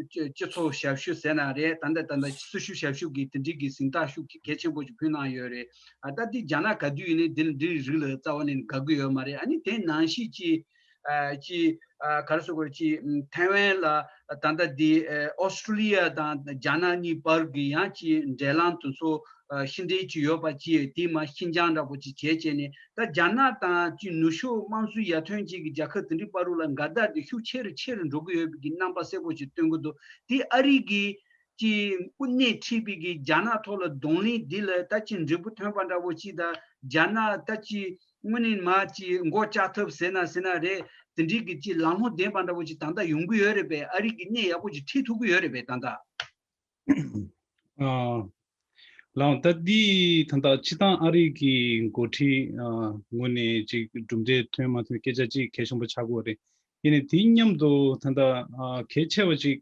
སྤྱི་སྤྱི་ཚོགས་ཞབས་ཞུ་ཟེར་ན་རེད། ད་ལྟ་ད་ལྟ་སྲི་ཞུ་ཞབས་ཞུ་གི་དེ་འདྲའི་གི་གཟེངས་རྟགས་ཤུགས་གལ་ཆེན་པོ་ཅིག་ཕུལ་གནང་ཡོད་རེད། ཨ་ད་དེ་རྒྱ་ནག་ག་དུས་ཡིན་ནའི་དེ་འདྲའི་རིགས་ལ་རྩ་བ་ནས་དགའ་གི་ཡོད་མ་རེད། ཨ་ནི་དེ་ནང་བཞིན་ཅིག་ཨ་ཅིག་ཨ་ག་རེ་ཟེར་དགོས་རེད། ཅིག་ཐའེ་ཝན་ལ་ད་ལྟ་འདི་ཨ་ཨོ་སི་ཀྲི་ལི་ཡ་དང་རྒྱ་ནག་གཉིས་བར་གྱི་ཡང་ཅིག་འབྲེལ་ལམ་དེ་ཚོ་ཨ་ཕྱི་འབྲེལ་ཅིག་ཡོད་པ་ཅིག་དེ་མ་ཤིན་ཅང་འདྲ་པོ་ཅིག་བྱས་བྱས་ནས་ད་རྒྱ་ནག་དང་ཅིག་ནུབ་ཕྱོགས་དམངས་གཙོའི་ཡར་ཐོན་ཅན་གྱི་རྒྱལ་ཁབ་དེ་འདྲའི་བར་དུ་ལ་འགལ་ཟླ་དེ་ཤུགས་ཆེ་རུ་ཆེ་རུ་འགྲོ་གི་ཡོད་པའི་གི་རྣམ་པ་གསལ་པོ་ཅིག་སྟོན་གི་འདུག་དེ་ཨ་རི་གི་ཅིག་དབུ་སྣེ་ཁྲིད་པའི་གི་རྒྱ་ནག་ཐོག་ལ་གདོང་ལེན་འདི་ལ་ད་ཅིག་འབྲས་བུ་ཐོན་པ་འདྲ་པོ་ཅིག་དང་རྒྱ་ནག་ད་ཅིག་དངོས་གནས་མ་ཅིག་མགོ་བཅག་ཐབས་ཟེར་ན་ཟེར་ན་རེད། དེ་འདྲའི་གི་ཅིག་ལམ་ལྷོང་ལྡན་པ་འདྲ་པོ་ཅིག་ད་ལྟ་ཡོང་གི་ཡོད་རེད་པས། ཨ་རི་གི་སྣེ་ཡག་པོ་ཅིག་ཁྲིད་ཐུབ་ཀྱི་ཡོད་རེད་པས་ད་ལྟ། ཨ། ལགས་ད་འདི་ད་ལྟ་སྤྱིར་བཏང་ཨ་རི་གི་འགོ་ཁྲིད་ཨ་ངོས་ནས་ཅིག་གྲུབ་འབྲས་ཐོན་མ་ཐོན་སྐད་ཆ་ཅིག་གལ་ཆེན་པོ་ཆགས་ཀྱི་ཡོད་རེད། ཡིན་ནའི་དེའི་མཉམ་དུ་ད་ལྟ་ཨ་གལ་ཆེ་བ་ཅིག་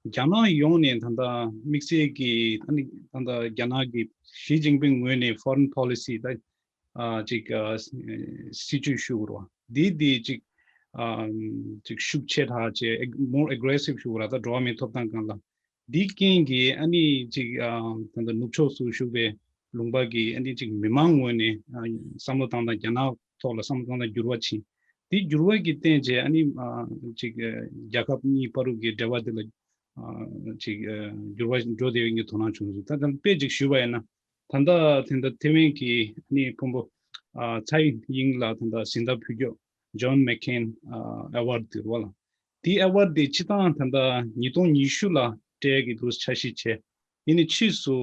རྒྱ་ནག་ཡོངས་ནས་ད་ལྟ་དམིགས་བསལ་གྱི་ཨ་ནི་ད་ལྟ་རྒྱ་ནག་གི་ཞི་ཅིན་ཕིང་ངོས་ནས་foreign policy ད་ཨ་ཅིག་ཨ་སྲིད་ཇུས་ཞུ་དགོས་རེད་བ། འདི་འདི་ཅིག་ཨ་ཅིག་ཤུགས་ཆེ་དྲགས་བྱས་more aggressive ཞུ་དགོས་རེད། ད་འགྲོ་བ་མིའི་ཐོབ་ཐང་སྒང་ལ། འདིའི་རྐྱེན་གྱིས་ཨ་ནི་ཅིག་ཨ་ད་ལྟ་ནུབ་ཕྱོགས་སུ་བཞུགས་པའི་ལུང་པ་གི་ཨ་ནི་ཅིག་མི་མང་ངོས་ནས་ཨ་བསམ་བློ་བཏང་སྟངས་རྒྱ་ནག་ཐོག་ལ་བསམ་བློ་བཏང་སྟངས་འགྱུར་བ་ཕྱིན། དེ་འགྱུར་བ་གི་རྐྱེན་བྱས་ཨ་ནི་ཨ་ཅིག་ཨ་རྒྱལ་ཁབ་གཉིས་བར་དུ་གི་འབྲེལ་བ་དེ་ལ་ཨ་ཅིག་ཨ་འགྱུར་བ་འགྲོ་བསྡད་ཡོད་ངས་དོ་སྣང་བྱུང་སོང་། ད་ལྟ་དཔེ་ཅིག་ཞུས་པ་ཡིན་ན་ད་ལྟ་དེ་འདྲ་ཐེ་ཝན་གྱི་ཨ་ནི་དཔོན་པོ་ཨ་ཚའེ་དབྱིང་ལ་ད་ལྟ་གཟེངས་རྟགས་ཕུལ་རྒྱུ་ཇོན་མེག་ཁེན་ཨ་ཨེ་ཝར་ཌི་དེ་རེད་བ་ལ། དེའི་ཨེ་ཝར་ཌི་དེ་སྤྱིར་བཏང་ད་ལྟ་ཉིས་སྟོང་ཉི་ཤུ་ལ་སྤྲད་ཀྱི་འདུག་འཆར་གཞི་བྱས། ཡིན་ནའི་ཕྱིས་སུ་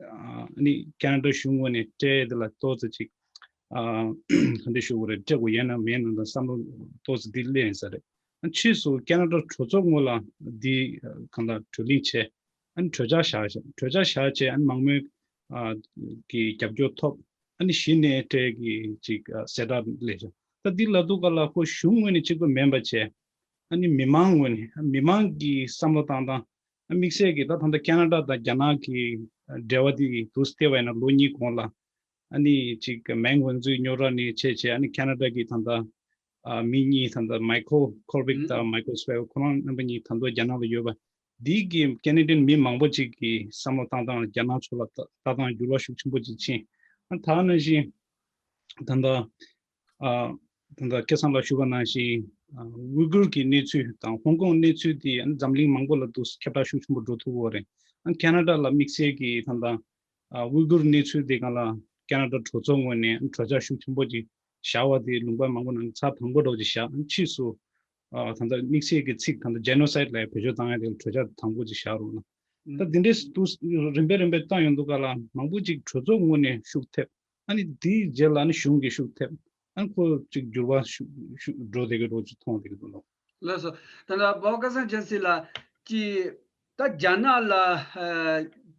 ཨ་ནི་ཁེ་ན་ཌ་གཞུང་ངོས་ནས་སྤྲད་དེ་ལ་ཏོག་ཙམ་ཅིག་ཨ་ག་འདྲ་ཞུ་དགོས་རེད། སྤྲད་དགོས་ཡོད་ན་མེད་ན་དང་བསམ་བློ་ཏོག་ཙམ་འདི་སླེབས་ཡིན་ས་རེད། ཨ་ཕྱིས་སུ་ཁེ་ན་ཌ་གྲོས་ཚོགས་ངོས་ལ་འདི་གང་ལྟར་གྲོས་གླེང་བྱས། ཨ་ནི་གྲོས་འཆར་བཞག་བཞག་གྲོས་འཆར་བཞག་བྱས་ཨ་ནི་མང་མོས་ཨ་ཀྱི་རྒྱབ་སྐྱོར་ཐོབ། ཨ་ནི་གཞི་ནས་སྤྲད་ཀྱི་ཅིག་ཨ་གསལ་བསྒྲགས་སླེབས་བཞག་ད་འདི་ལབ་དུས་སྐབས་ལ་ཁོ་གཞུང་ངོས་ནས་གཅིག་པ་མིན་པ་བྱས། ཨ་ནི་མི་མང་ངོས་ནས་མི་མང་གི་བསམ་བློ་བཏང་སྟངས་ཨ་དམིགས་བསལ་གྱི་ད་ད་ལྟ་ཁེ་ན་ཌ་དང་རྒྱ་ནག་གི་འབྲེལ་བ་འདི་འདུག་བལྟས་པ་ཡིན་ན་ལོ་གཉིས་གོང་ལ་ཨ་ནི་ཅིག་མེང་ཝན་ཛུའི་རྙོག་དྲ་ནས་བྱས་བྱས་ཨ་ནི་ཁེ་ན་ཌ་གི་ད་ལྟ་ཨ་མི་གཉིས་ད་ལྟ་མའི་ཁལ་ཁོར་བིག་དང་མའི་ཁལ་སུ་ཝེལ་ཁོ་རང་རྣམ་པ་གཉིས་ད་ལྟ་རྒྱ་ནག་ལ་ཡོད་པ་འདི་གི་ཁེ་ན་ཌན་མི་མང་པོ་ཅིག་གི་བསམ་བློ་བཏང་སྟངས་རྒྱ་ནག་ཕྱོགས་ལ་ལྟ་སྟངས་འགྱུར་བ་ཤུགས་ཆེན་པོ་ཅིག་ཕྱིན། ཨ་ད་ནང་བཞིན་ད་ལྟ་ཨ་ད་ལྟ་སྐལ་བཟང་ལགས་ཞུས་པ་ནང་བཞིན་ཨ་ཝི་གུར་གྱི་གནས་ཚུལ་དང་ཧོང་ཀོང་གནས་ཚུལ་དེ་ཨ་འཛམ་གླིང་མང་པོ་ལ་འདུག་ཁྱབ་བསྒྲགས་ཤུགས་ཆེན་པོ་འགྲོ་ཐུབ་ཡོད་རེད། ཨ་ཁེ་ན་ཌ་ལ་དམིགས་བསལ་གྱི་ད་ལྟ་ཨ་ཝི་གུར་གནས་ཚུལ་དེ་སྒང་ལ་ཁེ་ན་ཌ་གྲོས་ཚོགས་ངོས་ནས་གྲོས་འཆར་ཤུགས་ཆེན་པོ་ཅིག་བཞག་པ་དེ་ལུང་པ་མང་པོ་ནང་ཚར་དང་པོ་འདྲ་བོ་ཅིག་བཞག་ཕྱིས་སུ་ཨ་ད་ལྟ་དམིགས་བསལ་གྱི་ཚིག་ད་ལྟ་ཇེ་ནོ་སའིཌ་ལབ་བེད་སྤྱོད་བཏང་ཡ་དེ་གྲོས་འཆར་དང་པོ་ཅིག་བཞག་རོགས་གནང་། ད་འདི་འདྲའི་དུས་རིམ་པས་རིམ་པས་བཏང་ཡོང་དུས་སྐབས་ལ་མང་པོ་ཅིག་གྲོས་ཚོགས་ངོས་ནས་ཤུགས་ཐེབས། ཨ་ནི་དེའི་རྗེས་ལ་ཨ་ནི་གཞུང་གིས་ཤུགས་ཐེབས། ཨ་ནི་ཁོ་ཅིག་འགྱུར་བ་ཤུགས་ཤུགས་འགྲོ་བསྡད་ཀྱི་འདུག་ཅིག་མཐོང་བསྡད་ཀྱི་འདུག་ལོ། ལགས་སོ། ད་ལྟ་བོད་ཁ་སང་ཆབ་སྲིད་ལ་ཅིག་ད་རྒྱ་ནག་ལ་ཨ་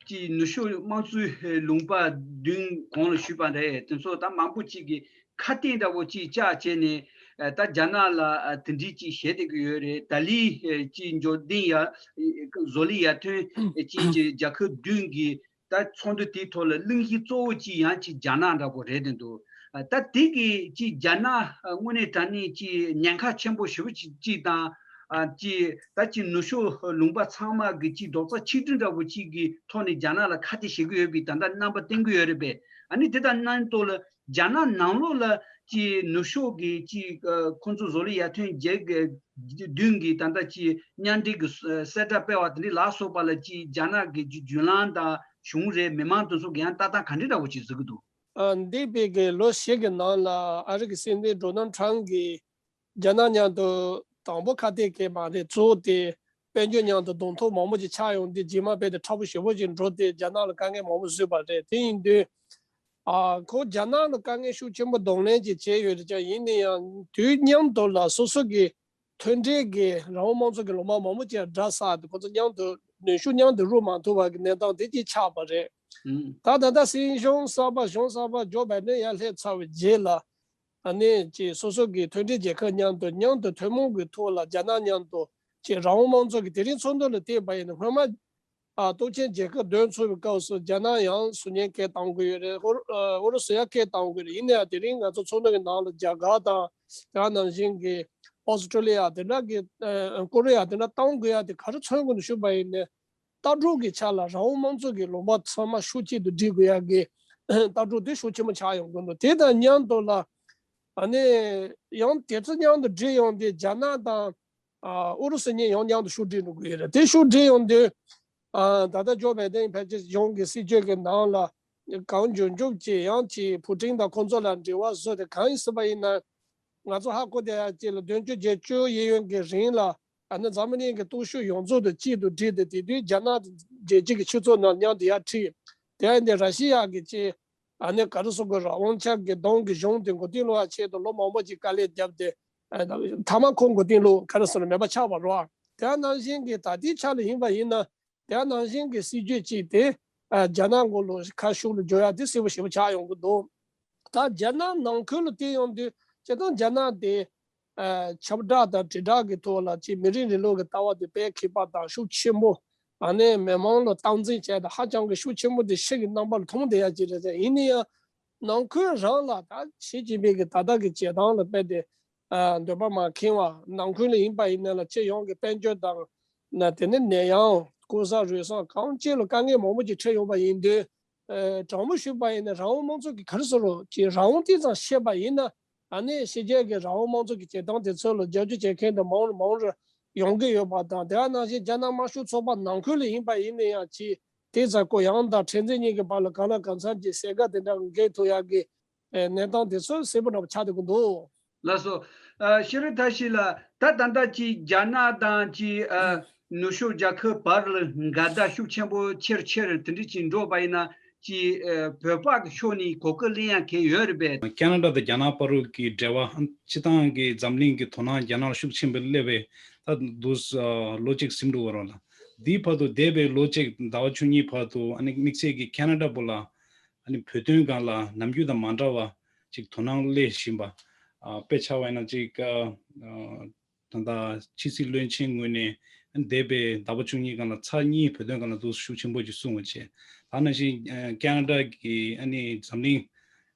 ཅིག་ནུབ་ཕྱོགས་དམངས་གཙོའི་ལུང་པ་བདུན་གོང་ལ་ཞུས་པ་རེད། དེ་ཚོ་ད་མང་པོ་ཅིག་གིས་ཁ་གཏད་འདྲ་བོ་ཅིག་བཅག་བྱས་ནས་ཨ་ད་རྒྱ་ནག་ལ་ཨ་དེ་འདྲའི་ཅིག་བྱས་བསྡད་ཀྱི་ཡོད་རེད། ད་ལི་ཨ་ཅིག་འབྱོར་ལྡན་ཡར་བཟོ་ལས་ཡར་ཐོན་ཅིག་གི་རྒྱལ་ཁབ་བདུན་གྱིས་ད་ཚོགས་འདུ་དེའི་ཐོག་ལ་གླེང་གཞི་གཙོ་བོ་ཅིག་ཡང་ཅིག་རྒྱ་ནག་འདྲ་པོ་རེད་དེ་འདུག་ད་དེ་གི་ཅིག་རྒྱ་ནག་དངོས་གནས་དྲང་གནས་ཅིག་ཉེན་ཁ་ཆེན་པོ་ཞེ་པོ་ཅིག་ཅིག་དང་ ཨ་ཅི་ད་ཅི་ནུབ་ཕྱོགས་ལུང་པ་ཚང་མ་གི་ཅི་རྡོག་རྩ་ཆིག་སྒྲིལ་འདྲ་བོ་ཅིག་གི་ཐོག་ནས་རྒྱ་ནག་ལ་ཁ་གཏད་བྱེད་ཀྱི་ཡོད་པའི་ད་ལྟ་རྣམ་པ་བསྟན་གྱི་ཡོད་རེད་པས། ཨ་ནི་དེ་དང་མཉམ་དུ་ལ་རྒྱ་ནག་ནང་ལོགས་ལ་ཅི་ནུབ་ཕྱོགས་ཀྱི་ཅི་ཨ་ཁོང་ཚོ་བཟོ་ལས་ཡར་ཐོན་རྒྱལ་ཁབ་བདུན་གྱི་ད་ལྟ་ཅི་མཉམ་འབྲེལ་གྱི་གསལ་བསྒྲགས་སྤེལ་བ་དེ་འདྲ་ལ་སོགས་པ་ལ་ཅི་རྒྱ་ནག་གི་བརྒྱུད་ལམ་དང་གཞུང་རེད། མི་མང་དེ་ཚོ་གི་ཡང་ལྟ་སྟངས་ག་འདྲ་འདྲ་བོ་ཅིག་གཟིགས་ཀྱི་འདུག་ཨ། འདས་པའི་གི་ལོ་བཞི་གི་ནང་ལ་ཨ་རི་གི་སྲིད་འཛིན་ཌོ་ནལ་ཊམ་གྱིས་རྒྱ་ནག་མཉམ་དུ་དང་པོ་ཁ་གཏད་བྱས་པ་རེད། གཙོ་བོ་དེ་དཔལ་འབྱོར་མཉམ་དུ་གདོང་ཐུག་མང་པོ་ཅིག་ཆགས་ཡོང་དུས་རྗེས་མ་རྦད་དེ་མཁྲེགས་པོ་ཞེ་པོ་ཅིག་འགྲོ་སྟེ་རྒྱ་ནག་ལ་དཀའ་ངལ་མང་པོ་བཟོས་པ་རེད། དེ་ཡིན་དུས་ཨ་ཁོ་རྒྱ་ནག་ལ་དཀའ་ངལ་ཤུགས་ཆེན་པོ་གདོང་ལེན་ཅིག་བྱས་ཡོད་རེད་ཀྱང་། ཡིན་ན་ཡང་དུས་མཉམ་དུ་ལ་སོ་སོ་གི་མཐུན་འབྲེལ་གྱི་རང་དབང་དམངས་གཙོ་གི་ལུང་པ་མང་པོ་ཅིག་དགྲ་ཟ་སྟེ་ཁོ་ཚོ་མཉམ་དུ་ནུས་ཤུགས་མཉམ་དུ་རུབ་མ་ཐུབ་པ་གི་གནས་སྟངས་དེ་ཅིག་ཆགས་པ་རེད། ཨང་། ད་ད་ལྟ་སྲིད་གཞུང་གསར་པ་གཞུང་གསར་པ་ཇོ་བྷའི་ཌེན་ཡར་སླེབས་ཚར་བའི་རྗེས་ལ་ཨ་ནི་ཅིག་སོ་སོ་གི་མཐུན་འབྲེལ་རྒྱལ་ཁབ་མཉམ་དུ་མཉམ་དུ་ཐུན་མོང་གི་ཐོག་ལ་རྒྱ་ནག་མཉམ་དུ་ཅིག་རང་དབང་དམངས་གཙོ་གི་དེ་རིང་ཚོགས་འདུ་ལ་བལྟས་པ་ཡིན་ན་སྔོན་མ་ཨ་སྟོབས་ཆེན་རྒྱལ་ཁབ་བདུན་ཚོགས་པའི་སྐབས་སུ་རྒྱ་ནག་ཡང་ཟུར་ཉན་སྐད་བཏང་གི་ཡོད་རེད། ཨུ་རུ་ཨ་ཨུ་རུ་སུ་ཡང་སྐད་བཏང་གི་ཡོད་རེད། ཡིན་ན་ཡང་དེ་རིང་ང་ཚོ་ཚོགས་འདུ་གི་ནང་ལ་རྒྱ་གར་དང་དེ་ནང་བཞིན་གྱི་ཨོ་སི་ཀྲོ་ལི་ཡ་དེ་འདྲ་གི་ཨ་ཀོ་རི་ཡ་དེ་འདྲ་བཏང་དགོས་ཡ་དེ་ག་རེ་མཚོན་གྱི་འདུག་ཞུས་པ་ཡིན་ན། ལྟ་གྲུབ་ཀྱི་ཆ་ལ་རང་དབང་དམངས་གཙོ་གི་ལུང་པ་ཚང་མ་ཤུགས་གཅིག་ཏུ་སྒྲིལ་དགོས་ཡ་གི་ལྟ་གྲུབ་དེ་ཤུགས་ཆེན་པོ་ཆགས་ཡོང་གི་འདུག་དེ་དང་མཉམ་དུ་ལ་ཨ་ནི་ཡང་དེ་ཚོ་མཉམ་དུ་སྒྲིལ་ཡོང་དུས་རྒྱ་ནག་དང་ཨ་ཨུ་རུ་སུ་གཉིས་ཡང་མཉམ་དུ་ཤུགས་སྒྲིལ་འགྲོ་གི་ཡོད་རེད། དེ་ཤུགས་སྒྲིལ་ཡོང་དུས་ཨ་ད་ལྟ་ཇོ་བྷའི་ཌེན་ཕལ་ཆེར་གཞུང་གི་སྲིད་ཇུས་ཀྱི་ནང་ལ་གང་མགྱོགས་མགྱོགས་ཀྱིས་ཡང་ཅིག་ཕུ་ཀྲིན་དང་ཁོང་ཚོ་ལ་འབྲེལ་བ་བཟོས་ཏེ། གང་ཡིན་ཟེར་བ་ཡིན་ན། ང་ཚོ་ཧ་གོ་བསྡད་ཡ་ཅིག་ལ་བདུན་ཅུ་བརྒྱད་ཅུ་ཡས་གཡོན་གྱི་རིང་ལ་ཨ་ནི་འཛམ་གླིང་གི་སྟོབས་ཤུགས་ཡོངས་རྫོགས་དང་གཅིག་ཏུ་སྒྲིལ་ཏེ། དེ་དུས་རྒྱ་ནག་རྒྱལ་སྤྱི་གི་སྤྱི་ཚོགས་ནང་མཉམ་དུ་ཡར་ཁྲིད། དེ་ཡིན་དུས་ར་ཤི་ཡ་གི་ཅིག་ཨ་ནི་ག་རེ་ཟེར་དགོས་རེད། དབང་ཆ་གི་གདོང་གི་གཞུང་དེ་མགོ་རྟིང་སློག་ཡ་ཆེད་དུ་ལོ་མང་པོ་ཅིག་དཀའ་ལས་བརྒྱབ་སྟེ། ཨ་མཐའ་མ་ཁོ་མགོ་རྟིང་སློག་ག་རེ་ཟེར་ན་མེད་པ་ཆགས་པ་རེད། དེ་ནང་བཞིན་གྱི་ད་ལྟའི་ཆ་ལ་ཡིན་པ་ཡིན་ན། དེ་ནང་བཞིན་གྱི་སྲིད་ཇུས་གཅིག་དེ་ཨ་རྒྱ་ནག་མགོ་ལོག་ཁ་ཤུགས་ལ་འཇོག་ཡ་དེ་གསལ་པོ་ཞེ་པོ་ཆགས་ཡོང་གི་འདུག་ད་རྒྱ་ནག་ནང་ཁུལ་ལ་བལྟས་ཡོང་དུས་སྤྱིར་བཏང་རྒྱ་ནག་དེ་ཨ་ཁྱབ་བསྒྲགས་དང་དྲིལ་བསྒྲགས་ཀྱི་ཐོག་ལ་ཅིག་མི་རིགས་རིང་ལུགས་ཀྱི་ལྟ་བ་དེ་དཔེ་མཁས་པ་དང་ཤུགས་ཆེན་པོ། ཨ་ནི་མི་མང་ལ་སྟངས་འཛིན་བྱས་དང་ཧ་ཅང་གི་ཤུགས་ཆེན་པོ་དེ་ཕྱི་གི་རྣམ་པ་ལ་མཐོང་བསྡད་ཡ་ཅིག་རེད། ཡིན་ན་ཡང་། ནང་ཁུལ་རང་ལ་ད་ཞི་ཅིན་ཕིང་གི་ད་ལྟ་གི་བྱེད་སྟངས་ལ་རྦད་དེ་ཨ་འདོད་པ་མ་ཁེངས་པ། ནང་ཁུལ་ལ་ཡིན་པ་ཡིན་ན་ལ་སྤྱི་ཡོངས་ཀྱི་དཔལ་འབྱོར་དང་། ན་དེ་ནས་ནད་ཡམས། ལྐོག་ཟ་རུལ་སུངས་གང་ཅི་ལ་དཀའ་ངལ་མང་པོ་ཅིག་འཕྲད་ཡོང་པ་ཡིན་དུས། ཨ་དྲང་མོ་ཞུས་པ་ཡིན་ན་རང་དབང་དམངས་གཙོ་གི་ག་རེ་ཟེར་རོ་ཅིག་རང་དབང་ཏོག་ཙམ་བཤད་པ་ཡིན་ན། ཨ་ནི་ཕྱི་རྒྱལ་གྱི་རང་དབང་དམངས་གཙོ་གི་བྱེད་སྟངས་དེ་ཚོ་ལ་རྒྱབ་སྐྱོར་བྱེད་མཁན་དེ་མང་རུ་མང་རུ་ཡོང་གི་ཡོད་པ་དང་། དེ་ནང་བཞིན་རྒྱ་ནག་དམར་ཤོག་ཚོགས་པ་ནང་ཁུལ་ལ་ཡིན་པ་ཡིན་ན་ཡང་ཅིག་དེ་ཚ་ཁོ་ཡང་དང་ཕྲན་ཚེགས་གཉིས་ཀྱི་བར་ལ་གང་ལ་གང་འཚམ་གྱི་བསྲེ་དགའ་དེ་འདྲ་འགེལ་ཐུབ་ཡག་གི་ཨེ་གནས་སྟངས་དེ་ཚོ་གསལ་པོ་འདྲ་པོ་ཆགས་བསྡད་ཀྱི་འདུག་ལགས་སོ། ཨ་ཤེས་རིག་བཀྲ་ཤིས་ལགས། ད་ད་ལྟ་ཅིག་རྒྱ་ནག་དང་ཅིག་ཨ་ནུབ་ཕྱོགས་རྒྱལ་ཁབ་བར་ལ་འགལ་ཟླ་ཤུགས་ཆེན་པོ་ཆེར་ཆེར་དེ་འདྲ་ཅིག་འགྲོ་བ་ཡིན་ན། ཅིག་ཨ་བོད་པ་གི་ཕྱོགས་ནས་གོ་སྐབས་ལེན་ཡ་གལ་ཡོད་རེད་པས། ཁ་ན་ཌ་དང་རྒྱ་ནག་བར་གྱི་འབྲེལ་བ། སྤྱིར་བཏང་གི་འཛམ་གླིང་གི་དོ་སྣང་རྒྱ་ནག་ལ་ཤུགས་ཆེན་པོ་སླེབས་པའི་ད་དུས་ལོ་གཅིག་ཟིན་འགྲོ་བ་རེད་ལ། འདིའི་བར་དུ་འདས་པའི་ལོ་གཅིག་ཟླ་བ་བཅུ་གཉིས་བར་དུ་ཨ་ནི་དམིགས་བསལ་གྱི་ཁ་ན་ཌ་བོད་ལ་ཨ་ནི་བོད་དོན་སྒང་ལ་ནམ་རྒྱུན་དང་མ་འདྲ་བ་ཅིག་དོ་སྣང་སླེབས་བཞིན་པ། ཨ་དཔེ་ཆ་བ་ཡིན་ན་ཅིག་ཨ་ཨ་ད་ལྟ་ཕྱི་སྲིད་བློན་ཆེན་ངོས་ནས་འདས་པའི་ཟླ་བ་བཅུ་གཉིས་སྒང་ལ་ཚར་གཉིས་བོད་དོན་སྒང་ལ་འདུག་ཤུགས་ཆེན་པོ་ཅིག་གསུངས་པ་བྱས། ད་ནང་བཞིན་ཨ་ཁ་ན་ཌ་གི་ཨ་ནི་འཛམ་གླིང་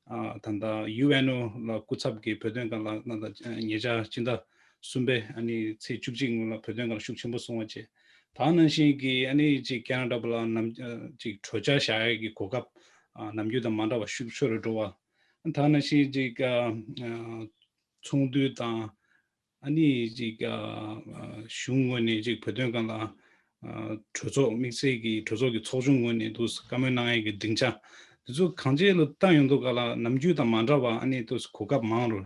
ཨ་ད་ལྟ་ཡུ་ཨེན་ཨོ་ལ་སྐུ་ཚབ་ཀྱིས་བོད་དོན་སྒང་ལ་ད་ལྟ་ཉེ་ཆར་སྤྱི་ཟླ་གསུམ་པའི་ཨ་ནི་ཚེས་བཅུ་གཅིག་ཉིན་ལ་བོད་དོན་སྒང་ལ་ཤུགས་ཆེན་པོ་གསུངས་པ་བྱས། ད་ནང་བཞིན་གྱི་ཨ་ནི་ཅིག་ཁ་ན་ཌ་བོད་ལ་ནམ་ཨ་ཅིག་གྲོས་འཆར་བཞག་ཡས་ཀྱི་གོ་སྐབས་ཨ་ནམ་རྒྱུན་དང་མ་འདྲ་བ་ཤུགས་ཆེ་རུ་འགྲོ་བ། ད་ནང་བཞིན་ཅིག་ཨ་ཨ་ཚོགས་འདུ་དང་། ཨ་ནི་ཅིག་ཨ་ཨ་གཞུང་ངོས་ནས་ཅིག་བོད་དོན་སྒང་ལ་ཨ་གྲོས་ཚོགས་དམིགས་བསལ་གྱི་གྲོས་ཚོགས་ཀྱི་ཚོགས་ཆུང་ངོས་ནས་འདུག་བཀའ་མོལ་གནང་ཡས་ཀྱི་སྡིངས་ཆ་དེ་ཚོ་གང་ཅི་ལ་བལྟ་ཡོང་དུས་སྒང་ལ་ནམ་རྒྱུན་དང་མ་འདྲ་བ། ཨ་ནི་འདུག་གོ་སྐབས་མང་རུ།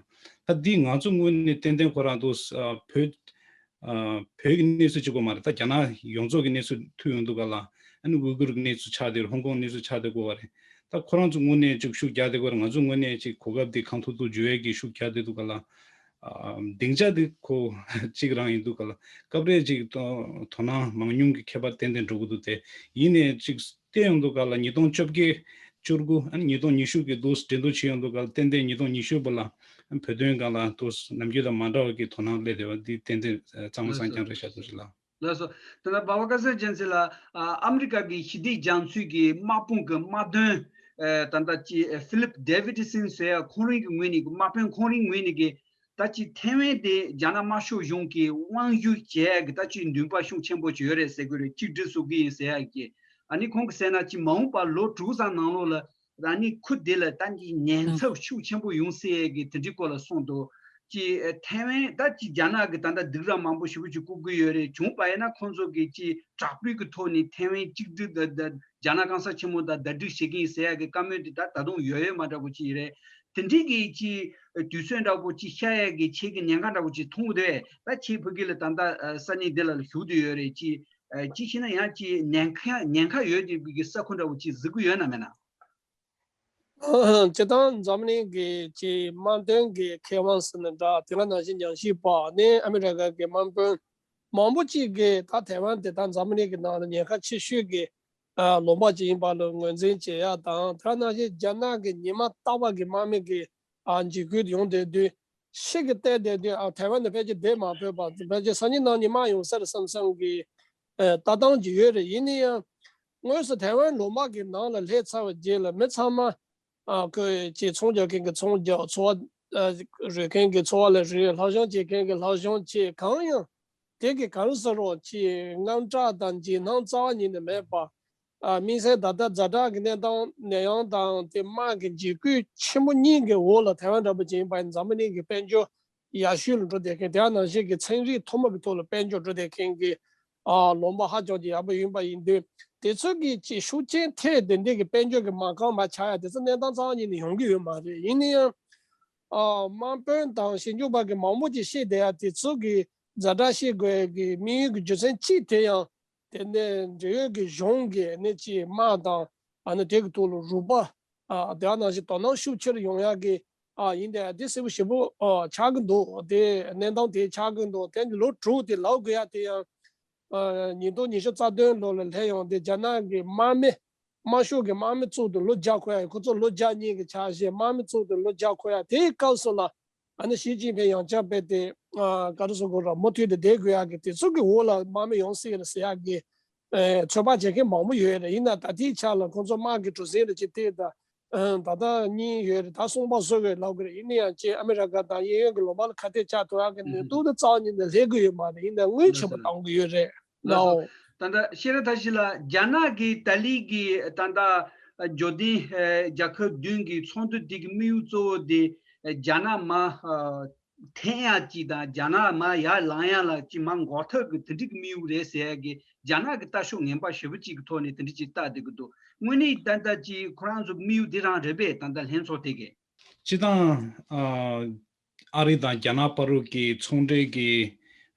ད་འདི་ང་ཚོ་ངོས་ནས་ཏན་ཏན་ཁོ་རང་འདུག་ཨ་བོད་ཨ་བོད་ཀྱི་གནས་ཚུལ་གཅིག་པོ་མ་རེད། ད་རྒྱ་ནག་ཡོངས་རྫོགས་ཀྱི་གནས་ཚུལ་ཐུག་ཡོང་དུས་སྒང་ལ་ཨ་ནི་ཝུ་གུར་གྱི་གནས་ཚུལ་ཆགས་བསྡད། ཧོང་ཀོང་གནས་ཚུལ་ཆགས་བསྡད་ཀྱི་ཡོད་པ་རེད། ད་ཁོ་རང་ཚོ་ངོས་ནས་ཅིག་ཤུགས་རྒྱག་བསྡད་ཀྱི་ཡོད་རེད། ང་ཚོ་ངོས་ནས་ཅིག་གོ་སྐབས་འདི་གང་ཐུབ་ཐུབ་འཇུ་ཡས་ཀྱི་ཤུགས་རྒྱག་བསྡད་འདུག་སྒང་ལ། ཨ་སྡིངས་ཆ་འདི་ཁོ་གཅིག་རང་ཡིན་འདུག་སྒང་ལ། སྐབས་རེ་ཅིག་དོ་དོ་སྣང་མང་ཉུང་གི་ཁྱད་པར་ཏན་ཏན་འགྲོ་གི་འདུག་སྟེ། ཡིན་ནའི་ཅིག་བལྟས་ཡོང་དུས་སྒང་ལ་ཉིས་སྟོང་བཅོ་བརྒྱད་བཅུ་དགུ་ཨ་ནི་ཉིས་སྟོང་ཉི་ཤུ་གི་འདུག་འགྲན་བསྡུར་བྱེད་ཡོང་དུས་སྒང་ལ་ཏན་ཏན་ཉིས་སྟོང་ཉི་ཤུ་བར་ལ་བོད་དོན་སྒང་ལ་འདུག་ནམ་རྒྱུན་དང་མ་འདྲ་བ་གི་དོ་སྣང་སླེབས་བསྡད་པ་འདི་ཏན་ཏན་གཙང་མ་གཙང་རྐྱང་རེད་ཤག་འདུག་ཞིག་ལ། ལགས་སོ། ད་ལྟ་སྦ་བ་སྐལ་བཟང་རྒྱལ་མཚན་ལགས། ཨ་ཨ་མི་རི་ཀ་གི་ཞི་བདེ་རྒྱ་མཚོའི་གི་དམག་དཔུང་གི་དམག་དོན་ཨ་ད་ལྟ་ཅི་ཨ་ཕི་ལིབ་ཌེ་ཝི་ཌི་སན་ཟེར་ཡ་ཁོང་རང་གི་ངོས་ནས་གི་དམག་དཔོན་ཁོང་རང་ངོས་ནས་གི་ ད་ཅི་ཐའེ་ཝན་དེ་རྒྱ་ནག་དམར་ཤོག་གཞུང་གིས་དབང་བསྒྱུར་བྱེད་ཡག་གི་ད་ཅི་འདུན་པ་ཤུགས་ཆེན་པོ་ཅིག་ཡོད་རེད་ཟེར་གི་རེད། གཅིག་སྒྲིལ་བཟོ་གི་ཡིན་ཟེར་ཡག་གི། ཨ་ནི་ཁོང་གིས་ཟེར་ན་ཅི་མ་འོངས་པ་ལོ་དྲུག་ཙམ་ནང་ལོགས་ལ་ཨ་ནི་ཁུལ་དེ་ལ་ད་ཅི་ཉེན་ཚབས་ཤུགས་ཆེན་པོ་ཡོང་སྲིད་ཡག་གི་དེ་འདྲའི་སྐོར་ལ་གསུངས་འདུག་ཅི་ཐའེ་ཝན་ད་ཅི་རྒྱ་ནག་གི་ད་ལྟ་སྡིགས་ར་མང་པོ་ཞེ་པོ་ཅིག་བསྐུལ་གི་ཡོད་རེད། བྱུང་བ་ཡིན་ན་ཁོང་ཚོ་གི་ཅི་དྲག་པོའི་གི་ཐོག་ནས་ཐའེ་ཝན་གཅིག་སྒྲིལ་ད་ད་རྒྱ་ནག་གང་ས་ཆེན་མོ་དང་ཟླ་སྒྲིལ་བྱེད་ཀྱི་ཡིན་ཟེར་ཡག་གི་བཀའ་མོལ་དེ་ད་ད་དུང་ཡོད་ཡོད་མ་འདྲ་པོ་ཅིག་ཡིན་རེད། དེ་འདྲའི་གི་ཅི་དུས་ཚོད་འདྲ་པོ་ཅིག་ཤར་ཡག་གི་ཁྱེད་ཀྱི་ཉེན་ཁ་འདྲ་པོ་ཅིག་མཐོང་གི་འདུག་ད་ཁྱེད་ཕ་གི་ལ་ད་ལྟ་ས་གནས་འདི་ལ་བཞུགས་བསྡད་ཡོད་རེད། ཅི་ཅི་ཤེས་ན་ཡང་ཅི་ཉེན་ཁ་ཉེན་ཁ་ཡོད་བསྡད་པའི་གི་ས་ཁུལ་འདྲ་པོ་ཅིག་གཟིགས་གི་ཡོད་ན་མེད་ན། སྤྱིར་བཏང་འཛམ་གླིང་གི་ཅིག་དམག་དོན་གྱི་མཁས་དབང་ཟེར་ན་འདྲ། དེ་ག་ནང་བཞིན་ཉམས་ཞིབ་པ་ནི་ཨ་མི་རི་ཀ་གི་དམག་དཔོན་མང་པོ་ཅིག་གིས་ད་ཐའེ་ཝན་དེ་ད་འཛམ་གླིང་གི་ནང་ལ་ཉེན་ཁ་ཆེ་ཤོས་ཀྱི་ཨ་ལུང་པ་ཅིག་ཡིན་པ་ལ་ངོས་འཛིན་བྱེད་ཡག་དང་། དེ་ག་ནང་བཞིན་རྒྱ་ནག་གི་ཉི་མ་རྟག་པར་གྱི་དམག་མི་གི་ཨ་འཇིགས་སྐུལ་ཡོང་བསྡད་དུས། ཕྱི་གི་བལྟས་བསྡད་དུས་ཨ་ཐའེ་ཝན་དུ་ཕལ་ཆེར་བསྡད་མ་ཕོད་པ། ཕལ་ཆེར་སང་ཉིན་གནངས་ཉིན་དམག་ཡོང་ས་རེད་བསམ་བསམ་གི་ཨ་ལྟ་སྟངས་ཅིག་ཡོད་རེད། ཡིན་ན་ཡང་དངོས་སུ་ཐའེ་ཝན་ལུང་པ་གི་ནང་ལ་སླེབས་ཚར་བའི་རྗེས་ལ་མི་ཚང་མ་ཨ་ཁོས་ཅིག་ཚོང་རྒྱག་མཁན་གྱི་ཚོང་རྒྱག། འཚོ་བ་ཨ་རོལ་མཁན་གྱི་འཚོ་བ་ལ་རོལ། ལྷ་ཞང་བྱེད་མཁན་གྱི་ལྷ་ཞང་བྱེད། གང་ཡང་དེ་གི་གང་ཟེར་རོགས་ཅིག་དངངས་སྐྲག་དང་འཇིགས་སྣང་རྩ་བ་ཉིད་ནས་མེད་པ། ཨ་དམིགས་བསལ་ད་ལྟ་ཛ་དྲག་གི་གནས་སྟངས་ནད་ཡམས་དང་དེ་དམག་གི་འཇིགས་སྐུལ་ཆེན་པོ་གཉིས་ཀྱི་འོག་ལ་ཐའེ་ཝན་འདྲ་པོ་ཅིག་ཡིན་པ་ཡིན་འཛམ་བུ་གླིང་གི་དཔལ་འབྱོར་ཡག་ཤོས་ལ་འགྲོ་བསྡད་མཁན། དེ་ནང་བཞིན་གྱི་ཚན་རིག་ཐོག་མ་གི་ཐོག་ལ་དཔལ་འབྱོར་འགྲོ་བསྡད་མཁན་གྱི་ཨ་ལུང་པ་ཧ་ཅང་གི་ཡག་པོ་ཡིན་པ་ཡིན་དུས། དེ་ཚོ་གི་ཅིག་ཤུགས་རྐྱེན་ཐེབས་དེ་འདྲའི་གི་དཔལ་འབྱོར་གྱི་མ་རྐང་མ་ཆག་ཡ་དེ་ཚོ་གནས་སྟངས་རྩ་བ་ཉིད་ནས་ཡོང་གི་ཡོད་མ་རེད། ཡིན་ན་ཡང་ཨ་དམག་དཔོན་དང་ཞིབ་འཇུག་པ་གི་མང་པོ་ཅིག་བཤད་བསྡད་ཡ་དེ་ཚོ་གི་ཛ་དྲག་བཤད་དགོས་ཡ་གི་དམིགས་ཡུལ་གྱི་རྒྱུ་མཚན་གཅིག་དེ་ཡང་དེ་ནས་འབྲེལ་ཡོད་ཀྱི་གཞུང་གི་ནི་ཅིག་དམག་དང་ཨ་ནི་དེ་གི་ཐོག་ལ་རོགས་པ་ཨ་དེ་ནང་བཞིན་དོ་སྣང་ཤུགས་ཆེར་ཡོང་ཡག་གི་ཨ་ཡིན་དེ་དེ་གསལ་པོ་ཞེ་པོ་ཨ་ཆགས་ཀྱི་འདུག་དེ་གནས་སྟངས་དེ་ཆགས་ཀྱི་འདུག་དེ་ལོ་དྲུག་དེ་ལབ་དགོས་ཡ་དེ་ཡང་ཨ་ཉིས་སྟོང་ཉི་ཤུ་རྩ་བདུན་ལོ་ལ་སླེབས་ཡོང་དེ་རྒྱ་ནག་གི་དམག་མི་དམར་ཤོག་གི་དམག་མི་བཙུགས་དུས་ལོ་བརྒྱ་འཁོར་ཡ། ཁོ་ཚོ་ལོ་བརྒྱ་གཉིས་ཀྱི་ཆ་བཞག་དམག་མི་བཙུགས་དུས་ལོ་བརྒྱ་འཁོར་ཡ་དེའི་སྐབས་སུ་ལ། ཨ་ནི་ཞི་ཅིན་ཕིང་ཡང་བསྐྱར་དཔེ་དེ་ཨ་ག་རེ་ཟེར་དགོས་ར། མུ་མཐུད་དེ་བསྡད་དགོས་ཡག་གི་དེ་ཚོ་གི་འོག་ལ་དམག་མི་ཡོང་སྲིད་ཟེར་ཡག་གི་ཨ་ཚོད་དཔག་བྱེད་མཁན་མང་པོ་ཡོད་རེད། ཡིན་ན་ད་ལྟའི་ཆ་ལ་ཁོང་ཚོ་དམག་གི་གྲུ་གཟིངས་རེ་ཅིག་དེ་ད་ཨ་ད་ལྟ་གཉིས་ཡོད་རེད། ད་གསུམ་པ་བཟོ་དགོས་ལབ་དགོས་རེད། ཡིན་ན་ཡང་ཅིག་ཨ་མི་རི་ཀ་དང་གཡས་གཡོན་གྱི་ལུང་པ་ལ་ཁ་གཏད་བཅག་ཐུབ་ཡག་གི་ནུས་སྟོབས་དེ་རྩ་བ་ཉིད་ནས་སླེབས་ཀྱི་ཡོད་མ་རེད། ཡིན་ན་དངུལ་ཆེན་པོ་གཏོང་གི་ཡོད་རེད། ལགས་སོ། ད་ལྟ་ཤེས་རབ་མཐར་ཕྱིན་ལགས། རྒྱ་ནག་གིས་ཏཱ་ལི་གི་ད་ལྟ་འབྱོར་ལྡན་རྒྱལ་ཁབ་བདུན་གྱི་ཚོགས་འདུ་དེ་གི་དམིགས་ཡུལ་གཙོ་བོ་དེ་རྒྱ་ནག་མར་འཐེན་ཡག་ཅིག་དང་། རྒྱ་ནག་མར་ཡར་ལངས་ཡག་ལ་ཅིག་མར་འགོག་ཐབས་ཀྱི་དེ་འདྲའི་གི་དམིགས་ཡུལ་རེད་ཟེར་ཡག་གི་རྒྱ་ནག་གི་ལྟ་ཕྱོགས་ངན་པ་ཞེ་པོ་ཅིག་གི་ཐོག་ནས་དེ་འདྲ་ཅིག་བལྟ་བསྡད་ཀྱི་འདུག་དངོས་གནས་ད་ལྟ་ཅིག་ཁོ་རང་ཚོ་དམིགས་ཡུལ་དེ་རང་རེད་པས། ད་ལྟ་ལྷན་ཚོགས་དེ་གས། སྤྱིར་བཏང་ཨ་ཨ་རི་དང་རྒྱ་ནག་བར་དུ་གི་ཚོང་འབྲེལ་གྱི་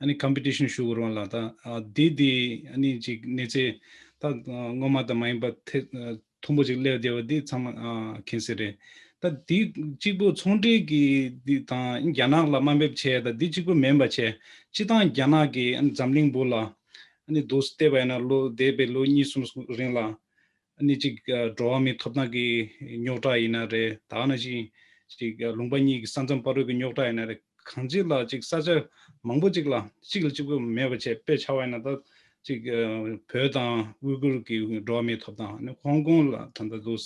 ཨ་ནི་ཀམ་པི་ཊི་ཤན་ཞུ་དགོས་རུང་ལ། ད་ཨ་འདི་འདི་ཨ་ནི་ཅིག་གནས་ཚད་ད་ཨ་སྔོན་མ་དང་མ་ཡིན་པ་ཐེ་ཨ་མཐོན་པོ་ཅིག་སླེབས་བསྡད་པ་འདི་ཚང་མ་ཨ་མཁྱེན་གསལ་རེད། ད་འདི་གཅིག་པུ་ཚོང་འབྲེལ་གྱི་འདི་དང་རྒྱ་ནག་ལ་དམའ་འབེབས་བྱས། ད་འདི་གཅིག་པུ་མིན་པ་བྱས། སྤྱིར་བཏང་རྒྱ་ནག་གིས་ཨ་ནི་འཛམ་གླིང་སྦུག་ལ་ཨ་ནི་འདུག་སེ་བལྟས་པ་ཡིན་ན་ལོ་འདས་པའི་ལོ་གཉིས་གསུམ་རིང་ལ། ཨ་ནི་གཅིག་ཨ་འགྲོ་བ་མིའི་ཐོབ་ཐང་གི་རྙོག་དྲ་ཡིན་ན་རེད། ད་ག་ནང་བཞིན་གཅིག་ཨ་ལུང་པ་གཉིས་ཀྱི་ས་མཚམས་བར་དུ་གི་རྙོག་དྲ་ཡིན་ན་རེད། གང་ཅི་ལ་གཅིག་ས་ཆ་མང་པོ་ཅིག་ལ་གཅིག་ལ་གཅིག་པུ་མེད་པ་བྱས། དཔེ་ཆ་བ་ཡིན་ན་ད་གཅིག་ཨ་བོད་དང་ཝུ་གུར་གྱི་འགྲོ་བ་མིའི་ཐོབ་ཐང་། ཨ་ནི་ཧོང་ཀོང་ལ་ད་ལྟ་འདུག་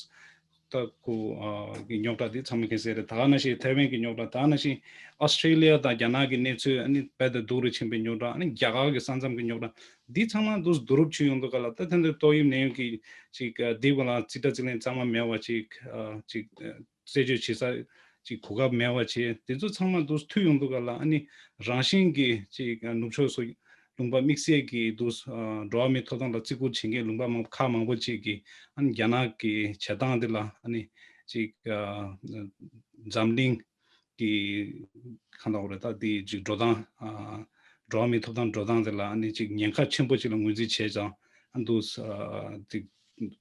ད་ཁོ་ཨ་གི་རྙོག་དྲ་འདི་ཚང་མ་མཁྱེན་གསལ་རེད། ད་ག་ནང་བཞིན་ཐའེ་ཝན་གྱི་རྙོག་དྲ། ད་ག་ནང་བཞིན་ཨོ་སི་ཀྲེ་ལི་ཡ་དང་རྒྱ་ནག་གི་གནས་ཚུལ་ཨ་ནི་རྦད་དེ་སྡུག་རུ་ཕྱིན་པའི་རྙོག་དྲ། ཨ་ནི་རྒྱ་གར་གྱི་ས་མཚམས་ཀྱི་རྙོག་དྲ། འདི་ཚང་མ་འདུག་བསྡུ་རུབ་བྱུང་ཡོང་དུས་ག་ལ། ད་ཐེངས་འདིར་ཏོག་དབྱིབས་ནད་ཡམས་ཀྱི་ཅིག་འདི་ག་ལ་རྩིས་ཁྲ་རྩིས་ལེན་གཙང་མ་མེད་པ་ཅིག་ཅིག་རྩད་གཅོད་བྱེད་ས་ཅིག་གོ་སྐབས་མེད་པ་བྱས། དེ་ཚོ་ཚང་མ་འདུག་ཐུག་ཡོང་དུས་ག་ལ། ཨ་ནི་རང་བཞིན་གྱི་ཅིག་ནུབ་ཕྱོགས་སུ་ལུང་པ་དམིགས་བསལ་གྱི་འདུག་འགྲོ་བ་མིའི་ཐོབ་ཐང་ལ་བརྩི་བཀུར་བྱེད་མཁན་ལུང་པ་མང་ཁག་མང་པོ་ཅིག་གིས་ཨ་ནི་རྒྱ་ནག་གི་བྱེད་སྟངས་འདི་ལ་ཨ་ནི་ཅིག་འཛམ་གླིང་གི་གང་ལྟར་རེད། ད་དེ་ཅིག་འགྲོ་སྟངས་ཨ་འགྲོ་བ་མིའི་ཐོབ་ཐང་འགྲོ་སྟངས་དེ་ལ་ཨ་ནི་ཅིག་ཉེན་ཁ་ཆེན་པོ་ཅིག་ལ་ངོས་འཛིན་བྱས་ཙང་། ཨ་འདུག་ཨ་ཅིག་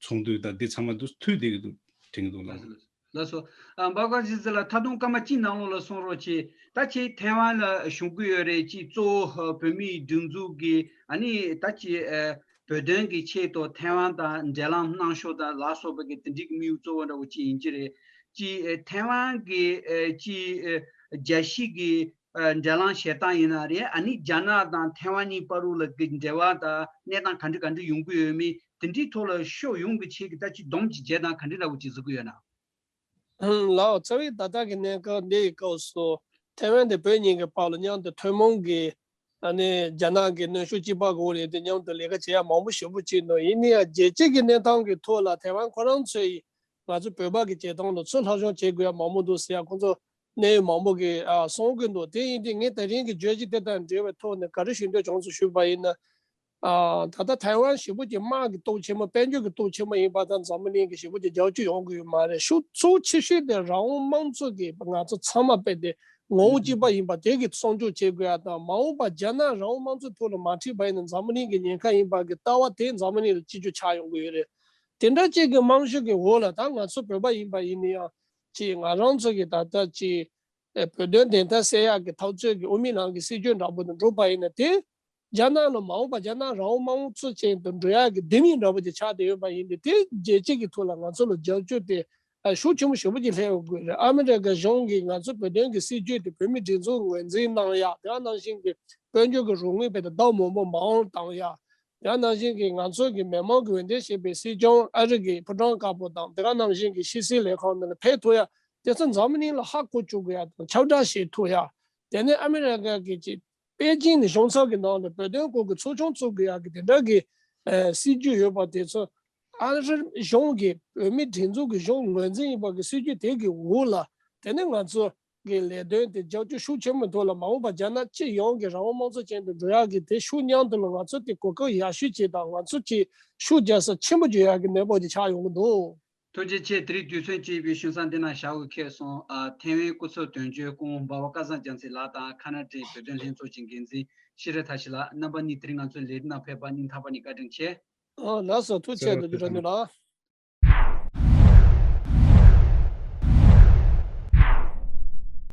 ཚོགས་འདུ་དང་འདི་ཚང་མ་འདུག་ཐུག་བསྡད་ཀྱི་འདུག་དྲན་གྱི་འདུག་ལགས། ལགས་སོ། ཨ་འབའ་ཀ་ཅི་ཟེར་ལ། ད་དུང་སྐར་མ་གཅིག་ནང་ལོགས་ལ་གསུང་རོགས་བྱེད། ད་ཁྱེད་ཐའེ་ཝན་ལ་བཞུགས་ཀྱི་ཡོད་རེད། ཅིག་གཙོ་བོ་བོད་མིའི་སྒྲིག་འཛུགས་ཀྱི་ཨ་ནི་ད་ཅིག་ཨ་བོད་དོན་གྱི་ཆེད་དུ་ཐའེ་ཝན་དང་འབྲེལ་ལམ་གནང་ཕྱོགས་དང་ལ་སོགས་པ་གི་དེ་འདྲའི་གི་དམིགས་ཡུལ་གཙོ་བོ་འདྲ་བོ་ཅིག་ཡིན་གྱི་རེད། ཅིག་ཨ་ཐའེ་ཝན་གྱི་ཨ་ཅིག་ཨ་རྒྱལ་སྤྱི་གི་ཨ་འབྲེལ་ལམ་བྱེད་སྟངས་ཡིན་ན་རེད། ཨ་ནི་རྒྱ་ནག་དང་ཐའེ་ཝན་གཉིས་བར་དུ་ལ་གི་འབྲེལ་བ་དང་གནས་སྟངས་ག་འདྲ་ག་འདྲ་ཡོང་གི་ཡོད་མེད། དེ་འདྲའི་ཐོག་ལ་ཕྱོགས་ཡོངས་ཀྱི་ཆེད་ཀྱི་ད་ཅིག་སྡོམ་ཅིག་བྱེད་སྟངས་ག་འདྲ་འདྲ་བོ་ཅིག་བཟོ་གི་ཡོད་ན། ལགས། རྩ་བའི་ད་ལྟ་གི་གནས་སྐབས་འདི་ཡི་སྐབས་སུ་ ཐའེ་ཝན་དེ་བོད་གཉིས་ཀྱི་བར་ལ་མཉམ་དུ་ཐུན་མོང་གི་ཨ་ནི་རྒྱ་ནག་གི་གནོན་ཤུགས་གཅིག་པ་གི་འོག་ལ་ཡོད་དུས་མཉམ་དུ་ལས་ཀ་བྱེད་ཡ་མང་པོ་ཞེ་པོ་ཅིག་འདུག་ཡིན་ན་ཡང་རྒྱལ་སྤྱི་གི་གནས་སྟངས་ཀྱི་ཐོག་ལ་ཐའེ་ཝན་ཁོ་རང་ཚོ་ཡིས་ང་ཚོ་བོད་པ་གི་བྱེད་སྟངས་ལ་ཚུར་སློབ་སྦྱོང་བྱེད་དགོས་ཡ་མང་པོ་འདུག་ཟེར་ཡ་ཁོང་ཚོ་གནད་ཡོད་མང་པོ་གིས་ཨ་གསུང་གི་འདུག་དེ་ཡིན་དུས་ངས་དེ་རིང་གི་བརྗོད་གཞི་དེ་དང་འབྲེལ་བའི་ཐོག་ནས་ག་རེ་ཞུ་འདོད་བྱུང་ཚུལ་ཞུས་པ་ཡིན་ན། ཨ་ད་ལྟ་ཐའེ་ཝན་ཞེ་པོ་ཅིག་དམག་གི་སྟོབས་ཆེན་མོ་དཔལ་འབྱོར་གྱི་སྟོབས་ཆེན་མོ་ཡིན་པ་དང་འཛམ་བུ་གླིང་གི་ཞེ་པོ་ཅིག་རྒྱབ་སྐྱོར་ཡོང་གི་ཡོད་མ་རེད། ཤུགས་ཚུགས་ཆེ་ཤོས་དེ་རང་དབང་དམངས་གཙོ་གི་ང་ཚོ་ཚང་མ་དཔེ་དེ་ངོ་བོ་གཅིག་པ་ཡིན་པ་དེ་གི་སྲུང་སྐྱོབ་བྱེད་དགོས་ཡ་དང་། མ་འོངས་པ་རྒྱ་ནག་རང་དབང་དམངས་གཙོའི་ཐོག་ལ་མ་ཁྲིད་པ་ཡིན་ན་འཛམ་བུ་གླིང་གི་ཉེན་ཁ་ཡིན་པ་གི་ལྟ་བ་དེ་འཛམ་བུ་གླིང་ལ་གཅིག་གྱུར་ཆགས་ཡོང་གི་ཡོད་རེད། དེ་འདྲ་ཅིག་གི་རྨང་གཞི་གི་འོག་ལ་ད་ང་ཚོ་བོད་པ་ཡིན་པ་ཡིན་ན་ཡང་ཅིག་ང་རང་ཚོ་གི་ད་ལྟ་ཅིག་ཨེ་བོད་དོན་བདེན་མཐའ་གསལ་ཡག་གི་འཐབ་རྩོད་ཀྱི་དབུ་མའི་ལམ་གྱི་སྲིད་བྱུས་འདྲ་པོ་དེ་འགྲུབ་པ་ཡིན་ན། དེ་རྒྱ་ནག་ལ་མ་འོངས་པ་རྒྱ་ནག་རང་དབང་དམངས་གཙོ་ཅན་དུ་འགྲོ་ཡག་གི་ལྡེ་མིག་འདྲ་པོ་ཅིག་ཆགས་བསྡད་ཡོད་པ་ཡིན་ཏེ། དེ་རྒྱལ་སྤྱི་གི་ཐོག་ལ་ང་ཚོ་ལ་རྒྱབ་སྐྱོར་དེ་ཨ་ཤུགས་ཆེན་པོ་ཞེ་པོ་ཅིག་སླེབས་ཡོང་དགོས་རེད། ཨ་མི་རི་ཀ་གཞུང་གིས་ང་ཚོ་བོད་དོན་གྱི་སྲིད་བྱུས་དེ་བོད་མིའི་སྒྲིག་འཛུགས་ངོས་འཛིན་གནང་ཡག་དེ་ག་ནང་བཞིན་གྱི་དཔལ་འབྱོར་གྱི་རོགས་དངུལ་དཔེ་དེ་ཟླ་མང་པོ་མང་བཏང་ཡག་དེ་ག་ནང་བཞིན་གྱི་ང་ཚོ་གི་མི་མང་གི་འོས་འདེམས་བྱས་པའི་སྲིད་སྐྱོང་ཨ་རི་གི་ཕོ་བྲང་དཀར་པོ་དང་དེ་ག་ནང་བཞིན་གྱི་ཕྱི་སྲིད་ལས་ཁང་ནང་ལ་ཕེབས་ཐུབ་ཡ། དེ་ཚོ་འཛམ་བུ་གླིང་ལ་ཧ་གོ་བཅུག་དགོས་ཡ་དང་ཁྱབ་བསྒྲགས་བྱེད་ཐུབ་ཡ། དེ་ནས་ཨ་མི་རི་ཀ་གི་ཅིག་པེ་ཅིང་ནས་གཞུང་ཚབ་ཀྱི་ནང་ལ་བོད་དོན་སྐོར་གྱི་ཚོགས་ཆུང་བཙུགས་དགོས་ཡ་གི་དེ་འདྲ་གི་ཨ་སྲིད་ཇུས་ཡོད་པ་དེ་ཚོ་ཨ་རིའི་གཞུང་གི་བོད་མིའི་སྒྲིག་འཛུགས་ཀྱི་གཞུང་ངོས་འཛིན་ཡིན་པ་གི་སྲིད་ཇུས་དེ་གི་འོག་ལ། དེ་ནས་ང་ཚོ་གི་ལས་དོན་དེ་རྒྱབ་སྐྱོར་ཤུགས་ཆེན་པོའི་ཐོག་ལ་མ་འོངས་པ་རྒྱ་ནག་སྤྱི་ཡོངས་ཀྱི་རང་དབང་དམངས་གཙོ་ཅན་དུ་འགྲོ་ཡག་གི་དེ་ཤུགས་མཉམ་དུ་ལ་ང་ཚོ་དེ་གོ་སྐབས་ཡག་ཤོས་ཅིག་དང་། ང་ཚོ་ཅིག་ཤུགས་རྒྱག་ས་ཆེན་པོ་བརྗོད་ཡག་གི་གནས་བབ་ཅིག་ཆགས་ཡོང་གི་འདུག་ཐུགས་རྗེ་ཆེ། དེ་རིང་དུས་ཚོད་ཅིག་པའི་ཞུན་སང་འདི་ན་བཞག་དགོས་ཁེལ་སོང་། ཨ་ཐེ་ཝན་སྐུ་ཚབ་དོན་གཅོད་སྐུ་ངོ་འབའ་བ་སྐལ་བཟང་རྒྱལ་མཚན་ལགས་དང་ཁ་ན་ཌའི་བོད་དོན་ལྷན་ཚོགས་ཀྱི་འགན་འཛིན་ཤེས་རབ་མཐར་ཕྱིན་ལགས། རྣམ་པ་གཉིས་དེ་རིང་ང་ཚོའི་ལས་རིམ་ནང་ཕེབས་པར་སྙིང་ཐག་པ་ནས་བཀའ་དྲིན་ཆེ། ཨ་ལགས་སོ། ཐུགས་རྗེ་ཆེ་འདུག་རྒྱུ་ར་ནུ་ལགས།